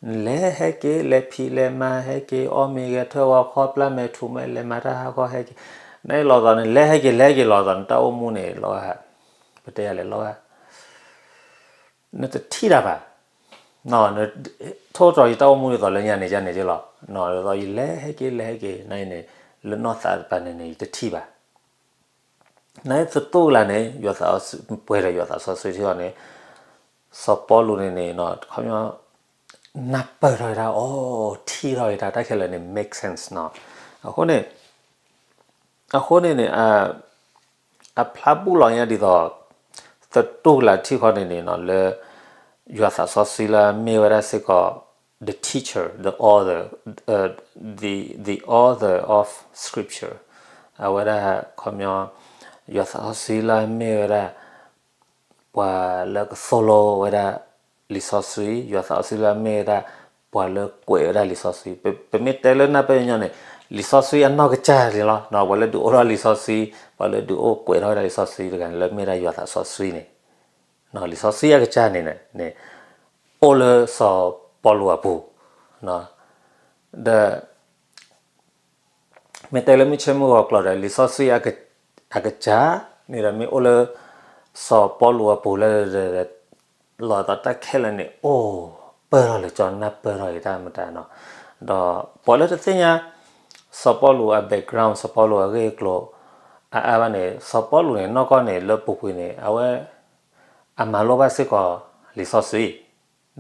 နလဲၤဟဲက့ၤ လဲၤဖံးလဲၤမၤဟဲက့ၤ အီၣ်မ့ၤဂဲၤထၢၣ်ဝါခီ ပျၢ်မဲာ်ထူးမဲာ် လဲၤမၤတၢ်ဟးဂီၤဟဲက့ၤ, နလီၤသးန့ၣ် လဲၤဟဲက့ၤ လဲၤဟဲက့ၤလီၤသးန့ၣ် တၢ်အိၣ်မူန့ၣ် လီၤဂာ် ပတဲယၤလဲၣ် လီၤဂာ် နတထံၣ်တၢ်ဘၣ်. ထိၣ်တြီၤယတၢ်အိၣ်မူဒ်သိးလၢညါန့ၣ် ယၤန့ၣ်က့လီၤ. ဒ်သိးယလဲၤဟဲက့ၤ လဲၤဟဲက့ၤ နန့ၣ် လၢနီၢ်သးတပၤန့ၣ်န့ၣ် ယတထံၣ်ဘၣ်. နသတူၢ်ကလာ်န့ၣ် ယွၤသး ပှဲၤဒီးယွၤသးစီဆှံထံအီၤန့ၣ် စီၤပီလူးန့ၣ်န့ၣ် ခီပညီ နၢ်ပၢၢ်ထီၣ်ဝဲဒၣ် အိၣ် ထံၣ်ထီၣ်ဝဲဒၣ် တၢ်ခဲလၢာ်န့ၣ် make sense နီၤ. အဃိန့ၣ် အဃိန့ၣ်န့ၣ် အဖျါဘူးလီၤညါဒ်သိး သတူၢ်ကလာ်ထံဃီန့ၣ်န့ၣ်နီၤ လၢ ယွၤသးစီဆှံလၢအမ့ၢ်ဝဲဒၣ်စ့ၢ်ကီး the teacher, the author, the, the author of scripture အဝဲဒၣ် ခီပညီ ယွၤသးစီဆှံလၢအမ့ၢ်ဝဲဒၣ် ပှၤလၢကသိၣ်လိဝဲဒၣ်လံာ်စီဆှံ, ယွၤသးစီဆှံလၢအမ့ၢ်ဝဲဒၣ် ပှၤလၢကွဲးဝဲဒၣ်လံာ်စီဆှံ, ပမ့ၢ်တဲလၢနၢ်ပၢၢ်ညီန့ၣ် လံာ်စီဆှံအနီၢ်ကစၢ်န့ၣ်လီၤ. ပှၤလၢဒုးအိၣ်ထီၣ်လံာ်စီဆှံ, ပှၤလၢဒုးအိၣ်ကွဲးထီၣ်ဝဲဒၣ်လံာ်စီဆှံတဂၤန့ၣ် လၢမ့ၢ်ဒၣ်ယွၤသးစီဆှံန့ၣ် လံာ်စီဆှံအကစၢ်န့ၣ်န့ၣ် အိၣ်လၢစီၤပီလူးအပူၤ, ဒီး မ့ၢ်တဲလၢမုၢ်ဆ့ၣ်မုၢ်ဂီၤကျိာ်ဒီး လံာ်စီဆှံအကစၢ်န့ၣ်ဒီး မ့ၢ်အိၣ်လၢ စီၤပီလူးအပူၤလၢ လီၤသးတၢ်ခဲလၢာ်န့ၣ် အိၣ်ပၢၢ်ထီၣ်လၢကၠီ နၢ်ပၢၢ်ထီၣ်က့ၤတၢ်မတၤနီၤ. ဒီးပှၤလၢတသ့ၣ်ညါ စီၤပီလူးအ background စီၤပီလူးအဂ့ၢ်အကျိၤ အါအါဘၣ်န့ၣ် စီၤပီလူးန့ၣ် နီၢ်ကီၢ်န့ၣ် လၢပူၤကွံာ်န့ၣ် အဝဲ အမၤလိဘၣ်စ့ၢ်ကီးလံာ်စီ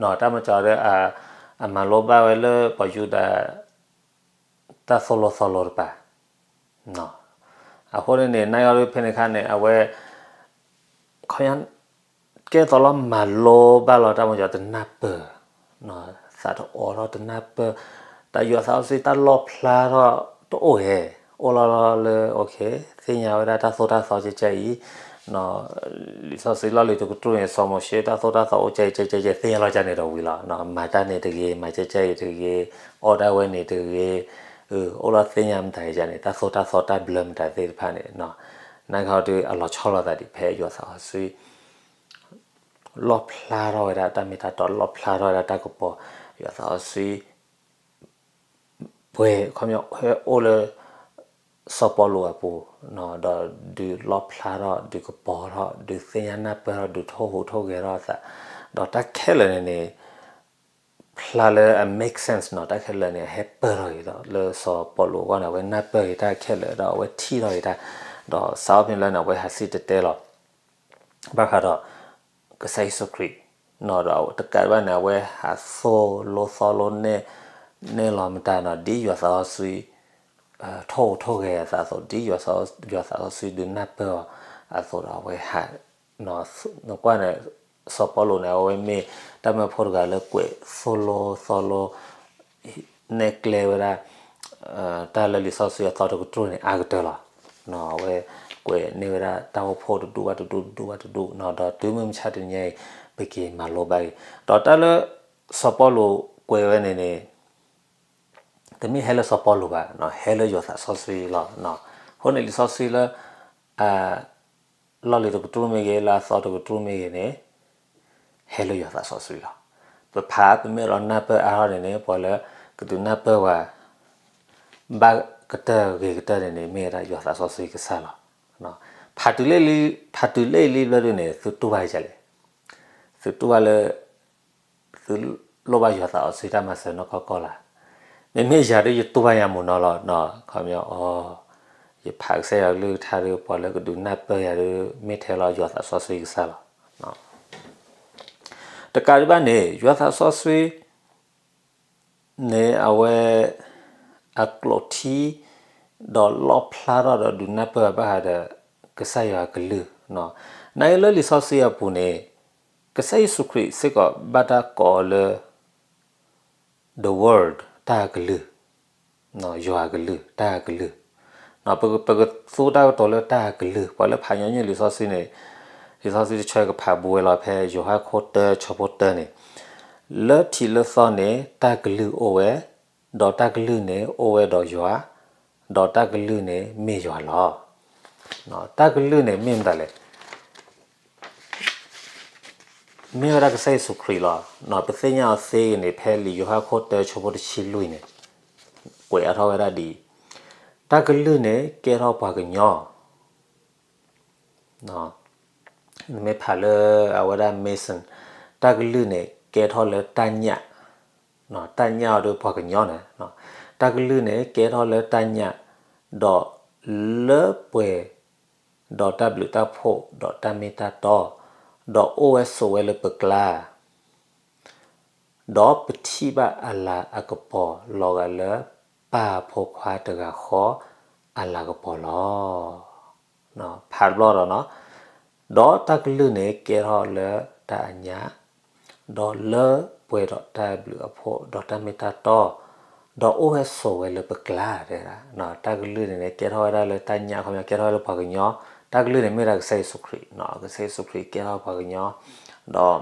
ဆှံ, တၢ်မၤစၢၤဒီး အမၤလိဘၣ်ဝဲလၢပှၤယူဒၤ တၢ်သိၣ်လိသီလိတပၤ, အဃိန့ၣ်န့ၣ် နၢ်ယီၤဒုးဖဲန့ၣ်အခါန့ၣ် အဝဲ ခီ ကဲသိးလီၤမၤလိဘၣ်လီၤ တၢ်မၤစၢၤတနၢ်ပၢၢ်, သးတအိးထီၣ်တနၢ်ပၢၢ်, တၢ်ယွၤသးစီဆှံတၢ်လီၣ်ဖျါထီၣ်တအိၣ်ဧဲ, အိၣ်လီၤလီၤလၢ သ့ၣ်ညါဝဲဒၣ်တၢ်သိၣ်တၢ်သီကဲကဲအံၤ, လံာ်စီဆှံလီၢ်လံၤတကတြူၢ်န့ၣ် စီၤမိၤၡ့တၢ်သိၣ်တၢ်သီအိၣ်ကဲအံၤကဲကဲကဲ သ့ၣ်ညါလီၤကဲန့ၣ်ဒီးဝံၤလီၤ, မၤတၢ်န့ၣ်တဂ့ၤ မၤကဲကဲအံၤတဂ့ၤ, အီၣ်ဒၣ်ဝဲန့ၣ်တဂ့ၤ, အိၣ်လီၤသ့ၣ်ညါမတၤကဲန့ၣ် တၢ်သိၣ်တၢ်သီတၢ်ဘျၢမတၤသ့ၣ်တဖၣ်န့ၣ်, နၢ်ကီၢ်ဒုးအလီၤဆီလိာ်သးဒံးဖဲယွၤသးစီဆှံ လီၣ်ဖျါထီၣ်ဝဲဒၣ်တၢ်မ့ၢ်တၢ်တီ လီၣ်ဖျါထီၣ်ဝဲဒၣ်တၢ်ကပီၤ, ယွၤသးစီဆှံ ပှဲၤ ခီပညီ ဟဲအိၣ်လၢ စီၤပီလူးအပူၤ, ဒီးဒုးလီၣ်ဖျါထီၣ် ဒုးကပီၤထီၣ် ဒုးသ့ၣ်ညါနၢ်ပၢၢ်ထီၣ် ဒုးထိၣ်ဟူးထိၣ်ဂဲၤထီၣ်အသး, ဒီးတၢ်ခဲလၢာ်န့ၣ်န့ၣ် ဖျါလၢအ make sense နီၤ, တၢ်ခဲလၢာ်န့ၣ် အဟဲပၢၢ်ထီၣ်က့ၤဒီး လၢစီၤပီလူးအဂီၢ်န့ၣ် အဝဲနၢ်ပၢၢ်က့ၤတၢ်ခဲလၢာ် ဒီးအဝဲထံၣ်ထီၣ်က့ၤတၢ်, ဒီးစးထီၣ်ဖဲန့ၣ်လၢန့ၣ် အဝဲဟးစံၣ်တဲၤတဲလီၤ ဘၣ်ဃးဒီး ကစၢ်ယ့ၣ်ၡူးခရံာ်, ဒီးတကးဒံးဘၣ်န့ၣ် အဝဲဟးသိၣ်လိသီလိနဲၣ်, နဲၣ်လီၤမတၤနီၤ ဒ်ယွၤသးစီဆှံ ထိၣ်ဟူးထိၣ်ဂဲၤအသးအသိး ဒ်ယွၤသးစီဆှံဒုးနၢ်ပၢၢ်အီၤအသိးဒီး အဝဲဟး နကွၢ်န့ၣ် စီၤပီလူးန့ၣ် အဝဲမ့ၢ်တၢ်မၢဖိတဂၤလၢကွဲးသိၣ်လိသီလိ နဲၣ်ကျဲဝဲဒၣ် တၢ်လၢလံာ်စီဆှံအသီတကတြူၢ်န့ၣ် အါကတၢၢ်လီၤ. အဝဲကွဲးန့ၢ်ဝဲဒၣ်တၢ်အိၣ်ဖှိၣ်တဒူၣ်ဘၣ်တဒူၣ် တဒူၣ်ဘၣ်တဒူၣ်နီၤ, ဒီးတုၤမုၢ်မဆါတနံၤအံၤ ပက့ၤမၤလိဘၣ်အံၤ, ဒီးတၢ်လၢစီၤပီလူးကွဲးဝဲန့ၣ်န့ၣ် တမ့ၢ်ဟဲလၢစီၤပီလူးဘၣ်, ဟဲလၢယွၤသးစီဆှံလီၤ. အဃိန့ၣ်လံာ်စီဆှံလၢ အ လီၢ်လံၤတကတြူၢ်မ့ၢ်ဂ့ၤ လၢအသီတကတြူၢ်မ့ၢ်ဂ့ၤန့ၣ် ဟဲလၢယွၤသးစီဆှံလီၤ. ပဖးပမ့ၢ်လီၤနၢ်ပၢၢ်အါထီၣ်န့ၣ်န့ၣ် ပှၤလၢကဒုးနၢ်ပၢၢ်ပှၤ ဘၣ်ကတၢၢ်ဂ့ၤကတၢၢ်န့ၣ်န့ၣ် မ့ၢ်ဝဲဒၣ်ယွၤသးစီဆှံကစၢ်လီၤ. ဖးတုၤလၢ ဖးတုၤလၢလံဘျီဒုန့ၣ် သုတူၢ်ဘၣ်ကလဲၣ်, သုတူၢ်ဘၣ်လၢ သုလိၣ်ဘၣ်ယွၤသးစီဆှံတၢ်မၤစၢၤနီၢ်ကီၢ်ကီၢ်လၢ်, မ့မ့ၢ်ယၤဒ်ယတူၢ်ဘၣ်ယၤမုၢ်နီၤလီၤ, ခီပညီအီၤ ယဖးကစၢ်ယွၤကလုၢ်ကထါဒီး ပှၤလၢကဒုးနၢ်ပၢၢ်ယၤဒီး မ့ၢ်ထဲလီၤယွၤသးစီဆှံကစၢ်လီၤ. တကးဒံးဘၣ်န့ၣ် ယွၤသးစီဆှံ န့ၣ်အဝဲ အကျိာ်ထံ ဒီးလီၣ်ဖျါထီၣ်ဒီးဒုးနၢ်ပၢၢ်ဘၣ်ဃးဒီး ကစၢ်ယွၤအကလုၢ်, နာ်က့လၢလံာ်စီဆှံအပူၤန့ၣ် ကစၢ်ယ့ၣ်ၡူးခရံာ်စ့ၢ်ကီးဘၣ်တၢ်ကိးအီၤလၢ the word တၢ်အကလုၢ်, ယွၤအကလုၢ် တၢ်အကလုၢ်, ပကသူတၢ်ကတိၤလၢတၢ်အကလုၢ် ပှၤလၢဖးညီနုၢ်လံာ်စီဆှံန့ၣ်, လံာ်စီဆှံတဆၢကဖးဘူးဝဲလီၤ ဖဲယိၤဟၣ်ခိၣ်တၢ ဆၢဖိတၢန့ၣ်, လၢထံးလၢသီန့ၣ် တၢ်ကလုၢ်အိၣ်ဝဲ, ဒီးတၢ်ကလုၢ်န့ၣ်အိၣ်ဝဲဒီးယွၤ, ဒီးတၢ်ကလုၢ်န့ၣ်မ့ၢ်ယွၤလီၤ. တၢ်ကလုၢ်န့ၣ်မ့ၢ်မတၤလဲၣ်. မ့ၢ်ဝဲဒၣ်ကစၢ်ယ့ၣ်ၡူးခရံာ်လီၤ. ပသ့ၣ်ညါအီၤသ့ဂ့ၤန့ၣ် ဖဲလံာ်ယိၤဟၣ်ခိၣ်တၢ ဆၢဖိတဆံလွံၢ်န့ၣ် ကွဲးအါထီၣ်ဝဲဒၣ်ဒ်အံၤ, တၢ်ကလုၢ်န့ၣ်ကဲထီၣ်ပှၤကညီ နမ့ၢ်ဖးလၢအဝဲဒၣ် Mason တၢ်ကလုၢ်န့ၣ် ကဲထီၣ်လၢတၢ်ညၣ်, တၢ်ညၣ်အီၤဒီးပှၤကညီန့ၣ်, တၢ်ကလုၢ်န့ၣ် ကဲထီၣ်လၢတၢ်ညၣ်, ဒီးလၢပှဲၤ ဒီးတၢ်ဘျုးတၢ်ဖှိၣ် ဒီးတၢ်မ့ၢ်တၢ်တီ, ဒီးအိၣ်ဝဲဆိးဝဲလၢပကျါ ဒီးပထံၣ်ဘၣ်အလၤအကပီၤလီၤဂာ်လၢ ပၢ်အဖိခွါတဂၤဃီအလၤကပီၤလီၤ. ဖးတဘျီဒီး, ဒီးတၢ်ကလုၢ်န့ၣ်ကဲထီၣ်လၢတၢ်အညၣ်, ဒီးလၢပှဲၤဒီးတၢ်ဘျုးအဖှိၣ် ဒီးတၢ်မ့ၢ်တၢ်တီ, ဒီးအိၣ်ဝဲဆိးဝဲလၢပကျါ, တၢ်ကလုၢ်န့ၣ်န့ၣ် ကဲထီၣ်ဝဲဒၣ်လၢတၢ်ညၣ် ခီပညီ ကဲထီၣ်ဝဲလၢပှၤကညီ, တၢ်ကလုၢ်န့ၣ်မ့ၢ်ဒၣ်ကစၢ်ယ့ၣ်ၡူးခရံာ်, ကစၢ်ယ့ၣ်ၡူးခရံာ်ကဲထီၣ်ပှၤကညီ, ဒီး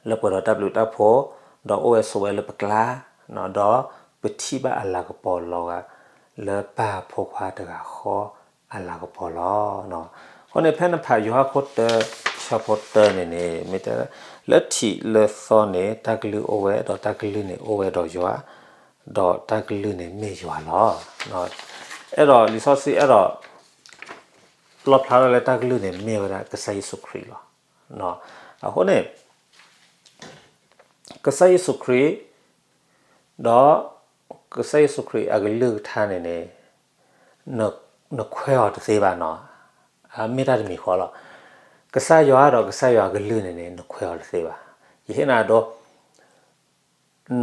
လၢပှဲၤဒီးတၢ်ဘျုးတၢ်ဖှိၣ်, ဒီးအိၣ်ဝဲဆိးဝဲလၢပကျါ, ဒီးပထံၣ်ဘၣ်အလၤကပီၤလီၤဂာ် လၢပၢ်ဖိခွါတဂၤဃီအလၤကပီၤလီၤ. အဃိန့ၣ် ဖဲနဖးယိၤဟၣ်ခိၣ်တၢ ဆၢဖိတၢန့ၣ်န့ၣ် မ့ၢ်တဲ လၢထံးလၢသီန့ၣ် တၢ်ကလုၢ်အိၣ်ဝဲ ဒီးတၢ်ကလုၢ်န့ၣ်အိၣ်ဝဲဒီးယွၤ, ဒီးတၢ်ကလုၢ်န့ၣ်မ့ၢ်ယွၤလီၤ. အဲၣ်ဒိးလံာ်စီဆှံအဲၣ်ဒိး လီၣ်ဖျါထီၣ်လၢတၢ်ကလုၢ်န့ၣ်မ့ၢ်ဝဲဒၣ်ကစၢ်ယ့ၣ်ၡူးခရံာ်လီၤ. အဃိန့ၣ် ကစၢ်ယ့ၣ်ၡူးခရံာ်, ဒီးကစၢ်ယ့ၣ်ၡူးခရံာ်အကလုၢ်ကထါန့ၣ်န့ၣ် နခွဲးအီၤတသ့ဘၣ်နီၤ, မ့ၢ်တၢ်တမံၤဃီလီၤ. ကစၢ်ယွၤဒီးကစၢ်ယွၤအကလုၢ်န့ၣ်န့ၣ် နခွဲးအီၤတသ့ဘၣ်. ယဟ့ၣ်နၤဒိ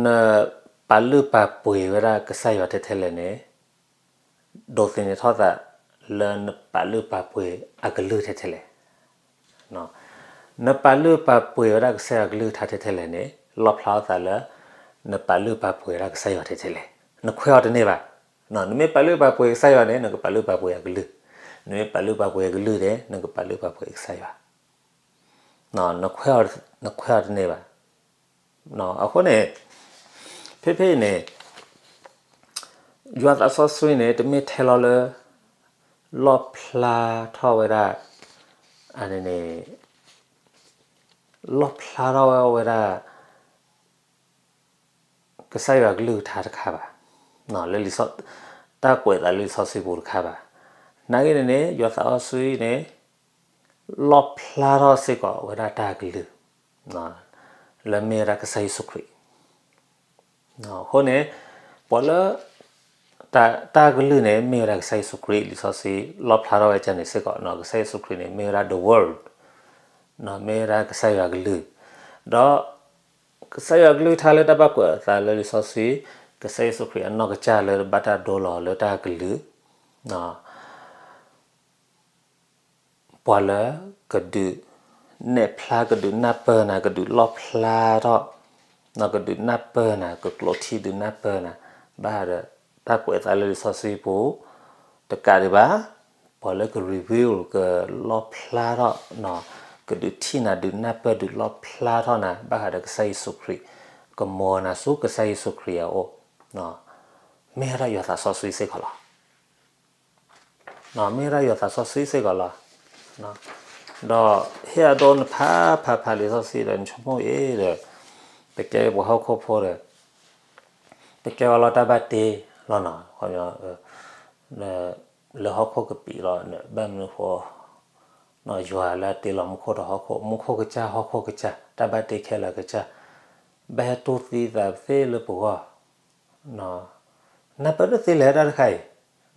နပာ်လုၢ်ပာ်ပှ့ၤဝဲဒၣ်ကစၢ်ယွၤထဲထဲလဲၣ်န့ၣ် ဒိးသန့ၤထီၣ်သးလၢနပာ်လုၢ်ပာ်ပှ့ၤအကလုၢ်ထဲထဲလဲၣ်. နပာ်လုၢ်ပာ်ပှ့ၤဝဲဒၣ်ကစၢ်ယွၤကလုၢ်ကထါထဲထဲလဲၣ်န့ၣ် လီၣ်ဖျါထီၣ်သးလၢ နပာ်လုၢ်ပာ်ပှ့ၤဝဲဒၣ်ကစၢ်ယွၤထဲထဲလဲၣ်. နခွဲးအီၤတန့ၢ်ဘၣ်. နမ့ၢ်ပာ်လုၢ်ပာ်ပှ့ၤကစၢ်ယွၤန့ၣ် နကပာ်လုၢ်ပာ်ပှ့ၤအကလုၢ်, နမ့ၢ်ပာ်လုၢ်ပာ်ပှ့ၤအကလုၢ်န့ၣ် နကပာ်လုၢ်ပာ်ပှ့ၤကစၢ်ယွၤ နခွဲးအီၤတန့ၢ်ဘၣ်. အဃိန့ၣ် ဖဲဖဲအံၤန့ၣ် ယွၤသးစီဆှံန့ၣ် တမ့ၢ်ထဲလီၤလၢ လီၣ်ဖျါထီၣ်ဝဲဒၣ် အန့ၣ်န့ၣ် လီၣ်ဖျါထီၣ်ဝဲဒၣ် ကစၢ်ယွၤကလုၢ်ကထါတခါဘၣ်. လၢလံာ်စီ တၢ်ကွဲးအသးလၢလံာ်စီဆှံပူၤတခါဘၣ်. နာ်က့န့ၣ်န့ၣ် ယွၤသးစီဆှံန့ၣ် လီၣ်ဖျါထီၣ်စ့ၢ်ကီးဝဲဒၣ်တၢ်ကလုၢ် လၢမ့ၢ်ဝဲဒၣ်ကစၢ်ယ့ၣ်ၡူးခရံာ်. အဃိန့ၣ် ပှၤလၢ တၢ်ကလုၢ်န့ၣ် မ့ၢ်ဝဲဒၣ်ကစၢ်ယ့ၣ်ၡူးခရံာ် လံာ်စီဆှံလီၣ်ဖျါထီၣ်ဝဲဒ်န့ၣ်စ့ၢ်ကီး ကစၢ်ယ့ၣ်ၡူးခရံာ်န့ၣ် မ့ၢ်ဝဲဒၣ် the word မ့ၢ်ဝဲဒၣ်ကစၢ်ယွၤကလုၢ်, ဒီး ကစၢ်ယွၤကလုၢ်ကထါလၢတၢ်ဘၣ်ကွဲးအသးလၢလံာ်စီဆှံ, ကစၢ်ယ့ၣ်ၡူးခရံာ်အနီၢ်ကစၢ်လၢဘၣ်တၢ်ဒိလီၤလၢတၢ်ကလုၢ် ပှၤလၢ ကဒုးနဲၣ်ဖျါ ကဒုးနၢ်ပၢၢ်နၤ ကဒုးလီၣ်ဖျါထီၣ်, ကဒုးနၢ်ပၢၢ်နၤ ကကျိးထံဒုးနၢ်ပၢၢ်နၤ ဘၣ်ဃးဒီးတၢ်ကွဲးအသးလၢလံာ်စီဆှံပူၤ တကးဒံးဘၣ်, ပှၤလၢက reveal ကလီၣ်ဖျါထီၣ်, ကဒုးထံၣ်နၤ ဒုးနၢ်ပၢၢ် ဒုးလီၣ်ဖျါထီၣ်နၤ ဘၣ်ဃးဒီးကစၢ်ယ့ၣ်ၡူးခရံာ်, ကမၤနၤဆူကစၢ်ယ့ၣ်ၡူးခရံာ်အအိၣ်, မ့ၢ်ဝဲဒၣ်ယွၤသးစီဆှံစ့ၢ်ကီးလီၤ. မ့ၢ်ဝဲဒၣ်ယွၤသးစီဆှံစ့ၢ်ကီးလီၤ. ဒီးဟ့ၣ်အဒိနဖးဖးဖးလံာ်စီဆှံဒီး နဆိကမိၣ်အံၤဒီး ပကဲပှၤဟီၣ်ခိၣ်ဖိဒီး ပကဲဝဲလီၤတၢ်ဘၣ်တ့လီၤနီၤ, လၢဟီၣ်ခိၣ်ကပံာ်လီၤ ဘၣ်မနုၤဃိ ယွၤလၢအတ့လီၤမူခိၣ်ဒီးဟီၣ်ခိၣ်, မူခိၣ်ကစၢ် ဟီၣ်ခိၣ်ကစၢ်, တၢ်ဘၣ်တ့ခဲလၢာ်ကစၢ်, ဘၣ်ဟဲတူၢ်သံသးသ့လၢပဂီၢ် နနၢ်ပၢၢ်တသ့လဲၣ်တၢ်တခါအံ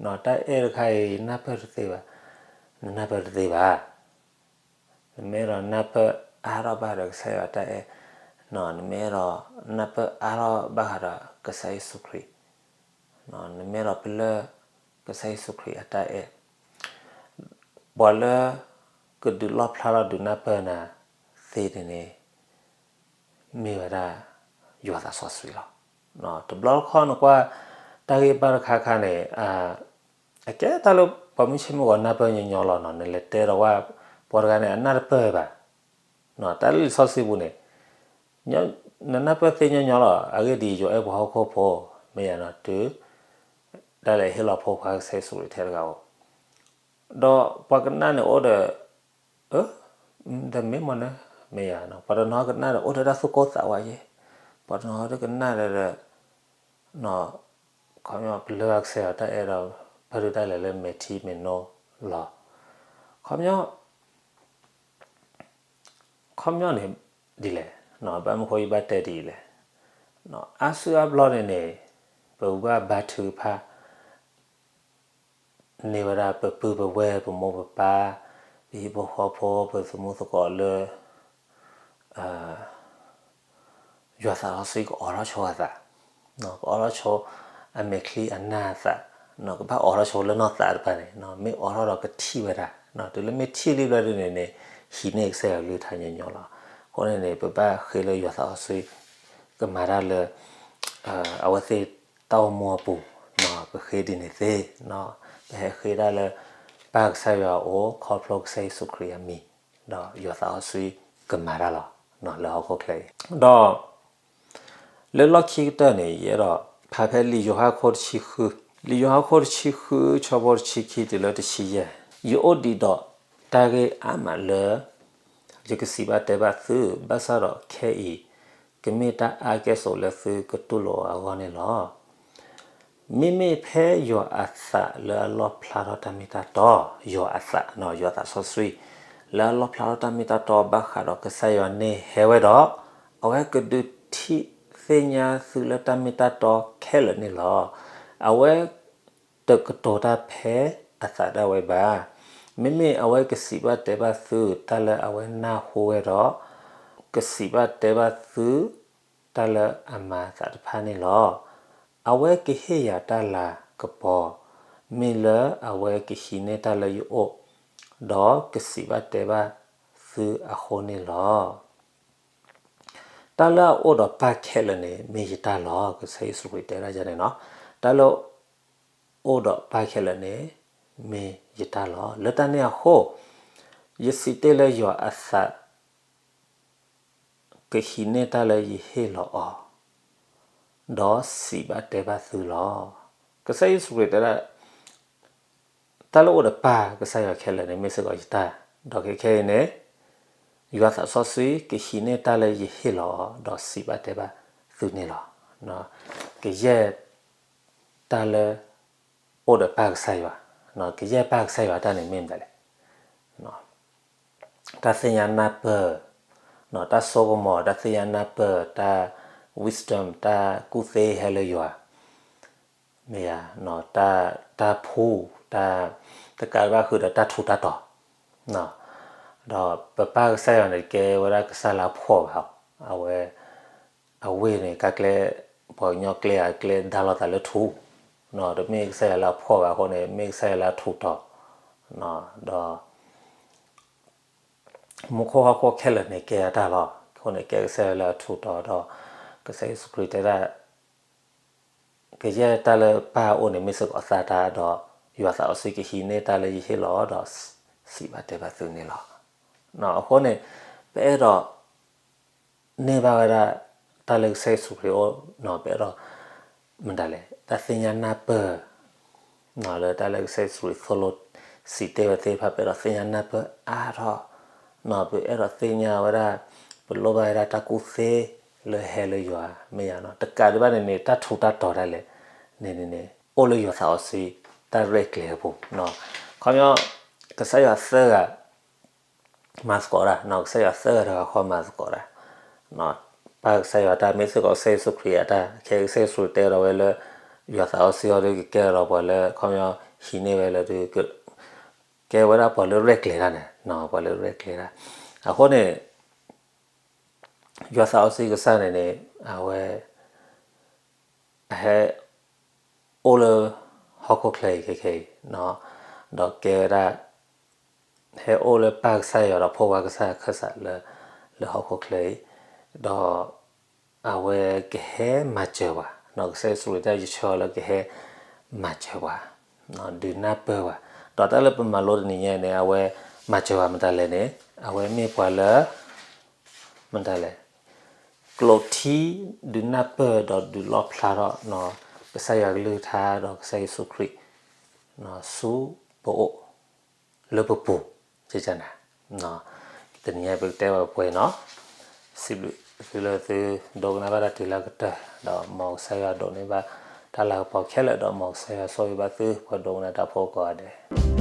ၤ, တၢ်အဲၣ်တခါအံၤ နနၢ်ပၢၢ်တသ့ဘၣ်, နနၢ်ပၢၢ်တသ့ဘၣ်. နမ့ၢ်အဲၣ်ဒိးနၢ်ပၢၢ်အါထီၣ်ဘၣ်ဒီးကစၢ်ယွၤတၢ်အဲၣ်, နမ့ၢ်အဲၣ်ဒိးနၢ်ပၢၢ်အါထီၣ်ဘၣ်ဃးဒီးကစၢ်ယ့ၣ်ၡူးခရံာ်, နမ့ၢ်အဲၣ်ဒိးပလၢၢ်ကစၢ်ယ့ၣ်ၡူးခရံာ်အတၢ်အဲၣ်, ပှၤလၢ ကဒုးလီၣ်ဖျါထီၣ်ဒုးနၢ်ပၢၢ်နၤသ့န့ၣ်န့ၣ် မ့ၢ်ဝဲဒၣ် ယွၤသးစီဆှံလီၤ. တဘျီတခီၣ်နကွၢ် တၢ်ဂ့ၢ်ဘၣ်တခါခါန့ၣ် အကဲတၢ်လၢပှၤမုၢ်ဆ့ၣ်မုၢ်ဂီၤနၢ်ပၢၢ်ညီညီလီၤနီၤ, နလဲၤတဲဒီးဝဲ ပှၤတဂၤန့ၣ် အနၢ်တပၢၢ်ဘၣ်. တၢ်လၢလံာ်စီဆှံပူၤန့ၣ် နနၢ်ပၢၢ်သ့ညီညီလီၤ. အဂ့ၢ်ဒ်အံၤ, ယွၤအဲၣ်ပှၤဟီၣ်ခိၣ်ဖိ, မ့ၢ်ယၤနီၤ, တုၤ ဒၣ်လဲာ်ဟ့ၣ်လီၤဖိခွါကစၢ်ယ့ၣ်ၡူးခရံာ်ထဲတဂၤဧိၤ, ဒီးပှၤကနၣ်န့ၣ်အိၣ်ဒီး အၢ တမ့ၢ်မ့ၢ်န့ၣ် မ့ၢ်ယၤနီၤ, ပှၤတနီၤကနၣ်ဒီးအိၣ်ဒီးတၢ်သူၣ်ကိၢ်သးဝါယဲ, ပှၤတနီၤကနၣ်ဒီး ခီပညီပလၢၢ်ဘၣ်ကစၢ်ယွၤတၢ်အဲၣ်ဒီး ပၢၢ်ဒုးတၢ်လဲၤလၢမဲာ်ထံမဲာ်နိလီၤ. ခီပညီ ခီပညီန့ၣ်ဒ်လဲၣ်, ဘၣ်မနုၤဃိယဘၣ်တဲဒ်အံၤလဲၣ်, အါစုအါဘျီန့ၣ်န့ၣ် ပဝဲဘါထုကဖၣ် န့ၢ်ဝဲဒၣ်ပပုၢ်ပဝဲၢ် ပမိၢ်ပပၢ် ပဟံၣ်ဖိဃီဖိ ပသမူသကိးလၢ ယွၤသးစီဆှံကအိးထီၣ်ဆိအသး, ကအိးထီၣ်ဆိအမဲာ်ချံအနၢ်အသး, ကဘၣ်အိးထီၣ်ဆိလၢနီၢ်သးတဖၣ်န့ၣ်, မ့ၢ်အိးထီၣ်ဒီးကထံၣ်ဝဲဒၣ်, တုၤလၢမ့ၢ်ထံၣ်လံဘျီဒုန့ၣ်န့ၣ် ဟံးန့ၢ်ကစၢ်ယွၤကလုၢ်ကထါညီညီလီၤ. အဃိန့ၣ်န့ၣ် ပဘၣ်ဃ့လၢယွၤသးစီဆှံ ကမၤတၢ်လၢ အဝဲသ့ၣ်တၢ်အိၣ်မူအပူၤ, ပဃ့ဒ်န့ၣ်သ့, ပဟဲဃ့တၢ်လၢ ပၢ်ကစၢ်ယွၤအအိၣ် ခီဖျိကစၢ်ယ့ၣ်ၡူးခရံာ်အမံၤ, ဒီးယွၤသးစီဆှံကမၤတၢ်လီၤ လၢဟီၣ်ခိၣ်ချၢအံၤ. ဒီး လၢလီၢ်ခံကတၢၢ်န့ၣ် ယအဲၣ်ဒိးဖးဖဲလံာ်ယိၤဟၣ်ခိၣ်တဆံဃု, လံာ်ယိၤဟၣ်ခိၣ်တဆံဃု ဆၢဖိတဆံခံတုၤလၢတဆံယဲၢ်, ယအိၣ်ဒံးဒီးတၢ်ဂ့ၢ်အါမးလၢ ယကစံးဘၣ်တဲဘၣ်သု, ဘၣ်ဆၣ်ဒီးခဲအံၤ ကမ့ၢ်တၢ်အါကဲၣ်ဆိးလၢသုကတူၢ်လိာ်အဂီၢ်န့ၣ်လီၤ. မ့မ့ၢ်ဖဲယွၤအသးလၢအလီၣ်ဖျါထီၣ်တၢ်မ့ၢ်တၢ်တီ, ယွၤအသး, ယွၤသးစီဆှံ လၢအလီၣ်ဖျါထီၣ်တၢ်မ့ၢ်တၢ်တီဘၣ်ဃးဒီးကစၢ်ယွၤန့ၣ်ဟဲဝဲဒီး, အဝဲကဒုးထံၣ်သ့ၣ်ညါသုလၢတၢ်မ့ၢ်တၢ်တီခဲလၢာ်န့ၣ်လီၤ. အဝဲ တကတိၤတၢ်ဖဲအသးဒၣ်ဝဲဘၣ်. မ့မ့ၢ်အဝဲကစံးဘၣ်တဲဘၣ်သုတၢ်လၢအဝဲနၢ်ဟူဝဲဒီး, ကစံးဘၣ်တဲဘၣ်သု တၢ်လၢအမၤအသးတဖၣ်န့ၣ်လီၤ. အဝဲကဟ့ၣ်ယၤတၢ်လၤကပီၤ, မ့ၢ်လၢအဝဲကဟံးန့ၢ်တၢ်လၢယအိၣ်, ဒီးကစံးဘၣ်တဲဘၣ်သုအဃိန့ၣ်လီၤ. တၢ်လၢအအိၣ်ဒီးပၢ်ခဲလၢာ်န့ၣ် မ့ၢ်ယတၢ်လီၤ. ကစၢ်ယ့ၣ်ၡူးခရံာ်တဲဒၣ်ယၤန့ၣ်နီၤ, တၢ်လၢ အိၣ်ဒီးပၢ်ခဲလၢာ်န့ၣ် မ့ၢ်ယတၢ်လီၤ. လၢတၢ်န့ၣ်အဃိ, ယစံးတ့ၢ်လၢယွၤအသး ကဟံးန့ၢ်တၢ်လၢယဟ့ၣ်လီၤအီၤ, ဒီးစံးဘၣ်တဲဘၣ်သုလီၤ. ကစၢ်ယ့ၣ်ၡူးခရံာ်တဲဒၣ် တၢ်လၢအိၣ်ဒီးပၢ်ကစၢ်ယွၤခဲလၢာ်န့ၣ် မ့ၢ်စ့ၢ်ကီးယတၢ်, ဒီးခဲခဲအံၤန့ၣ် ယွၤသးစီဆှံကဟံးန့ၢ်တၢ်လၢယဟ့ၣ်လီၤအီၤ ဒီးစံးဘၣ်တဲဘၣ်သုန့ၣ်လီၤ. ကယဲၢ်တၢ်လၢ အိၣ်ဒီးပၢ်ကစၢ်ယွၤ, ကယဲၢ်ပၢ်ကစၢ်ယွၤတၢ်န့ၣ်မ့ၢ်မတၤလဲၣ်, တၢ်သ့ၣ်ညါနၢ်ပၢၢ်, တၢ်စိကမီၤ, တၢ်သ့ၣ်ညါနၢ်ပၢၢ်, တၢ် wisdom, တၢ်ကူၣ်သ့ဟဲလၢယွၤ, မ့ၢ်ယၤ, တၢ်ဖှူ, တၢ်, တကးဒံးဘၣ်ဃုာ်ဒီးတၢ်ထူးတၢ်တီၤ, ဒီးပပၢ်ကစၢ်ယွၤန့ၣ် ကဲဝဲဒၣ်ကစၢ်လၢအဖှီၣ်ဘၣ်, အဝဲ အဝ့ၢ်န့ၣ် ကကျဲ, ပှၤကညီကျဲဧါ, ကျဲဒါလိာ်သးလၢထူ, တမ့ၢ်ကစၢ်ယွၤလၢအဖှီၣ်ဘၣ်အဃိန့ၣ် မ့ၢ်ကစၢ်ယွၤလၢအထူးတီၤ, ဒီး မူခိၣ်ဟီၣ်ခိၣ်ခဲလၢာ်န့ၣ် ကဲအတၢ်လီၤ. အဃိန့ၣ် ကဲကစၢ်ယွၤလၢအထူးတီၤဒီး ကစၢ်ယ့ၣ်ၡူးခရံာ်တဲဒၣ်, ကယဲၢ်တၢ်လၢပၢ်အအိၣ်န့ၣ် မ့ၢ်စ့ၢ်ကီးသးတၢ်ဒီး ယွၤသးစီဆှံကဟံးန့ၢ်တၢ်လၢယဟ့ၣ်လီၤဒီး စံးဘၣ်တဲဘၣ်သုန့ၣ်လီၤ. အဃိန့ၣ် ပအဲၣ်ဒိး န့ၢ်ဘၣ်ဝဲဒၣ် တၢ်လၢကစၢ်ယ့ၣ်ၡူးခရံာ်အအိၣ်, ပအဲၣ်ဒိး မတၤလဲၣ်, တၢ်သ့ၣ်ညါနၢ်ပၢၢ် လၢတၢ်လၢကစၢ်ယ့ၣ်ၡူးခရံာ်သိၣ်လိစံးတဲဝဲသ့ၣ်တဖၣ် ပအဲၣ်ဒိးသ့ၣ်ညါနၢ်ပၢၢ်အါထီၣ်, ပအဲၣ်ဒိးသ့ၣ်ညါဝဲဒၣ်, ပလိၣ်ဘၣ်ဝဲဒၣ်တၢ်ကူၣ်သ့လၢဟဲလၢယွၤ မ့ၢ်ယၤနီၤ, တကးဒံးဘၣ်န့ၣ်န့ၣ် တၢ်ထူးတၢ်တီၤဒၣ်လဲာ်န့ၣ်န့ၣ်န့ၣ် အိၣ်လၢယွၤသးစီဆှံ တၢ်ရဲၣ်ကျဲၤအပူၤ, ခီပညီ ကစၢ်ယွၤသၢဂၤ မၤသကိးတၢ်, ကစၢ်ယွၤသၢဂၤတဂၤဃီမၤသကိးတၢ်, ပၢ်ကစၢ်ယွၤတၢ် မ့ၢ်စ့ၢ်ကီးကစၢ်ယ့ၣ်ၡူးခရံာ်အတၢ်, ခဲကစၢ်ယ့ၣ်ၡူးခရံာ်တဲဒီးဝဲလၢ ယွၤသးစီဆှံအီၤဒုးကကဲထီၣ်ဒီးပှၤလၢခီပညီ ဟံးန့ၢ်ဝဲလၢဒုး ကဲဝဲဒၣ်ပှၤလၢရဲၣ်ကျဲၤတၢ်န့ၣ်, ပှၤလၢရဲၣ်ကျဲၤတၢ်, အဃိန့ၣ် ယွၤသးစီဆှံကစၢ်န့ၣ်န့ၣ် အဝဲ အဟဲ အိၣ်လၢ ဟီၣ်ခိၣ်ချၢအံၤခဲခဲအံၤ, ဒီးကဲဝဲဒၣ် ဟဲအိၣ်လၢပၢ်ကစၢ်ယွၤဒီးဖိခွါကစၢ်ခၢၣ်စးလၢ လၢဟီၣ်ခိၣ်ချၢအံၤ, ဒီး အဝဲကဟဲမၤစၢၤပှၤ, ကစၢ်ယ့ၣ်ၡူးခရံာ်တဲယဆှၢအီၤလၢကဟဲ မၤစၢၤပှၤ, ဒုးနၢ်ပၢၢ်ပှၤ, ဒီးတၢ်လၢပမၤလိတနံၤညါန့ၣ် အဝဲ မၤစၢၤပှၤမတၤလဲၣ်န့ၣ် အဝဲမ့ၢ်ပှၤလၢ မတၤလဲၣ် ကျိးထံ ဒုးနၢ်ပၢၢ်ဒီးဒုးလီၣ်ဖျါထီၣ် ကစၢ်ယွၤကလုၢ်ကထါဒီးကစၢ်ယ့ၣ်ၡူးခရံာ် ဆူပအိၣ် လၢပပူၤ ကနၤ, တနံၤညါပကတဲဘၣ်ပှဲၤနီၤ, စံးဘျုးသုလၢသုဒိကနၣ်ဘၣ်တၢ်တုၤလၢအကတၢၢ် ဒီးမ်ကစၢ်ယွၤဒိးန့ၢ်ဘၣ် တၢ်လၤကပီၤခဲလၢာ် ဒီးမ်ကစၢ်ယွၤဆိၣ်ဂ့ၤဘၣ်သု ပှၤဒိကနၣ်တၢ်ဖိကိးဂၤဒဲး.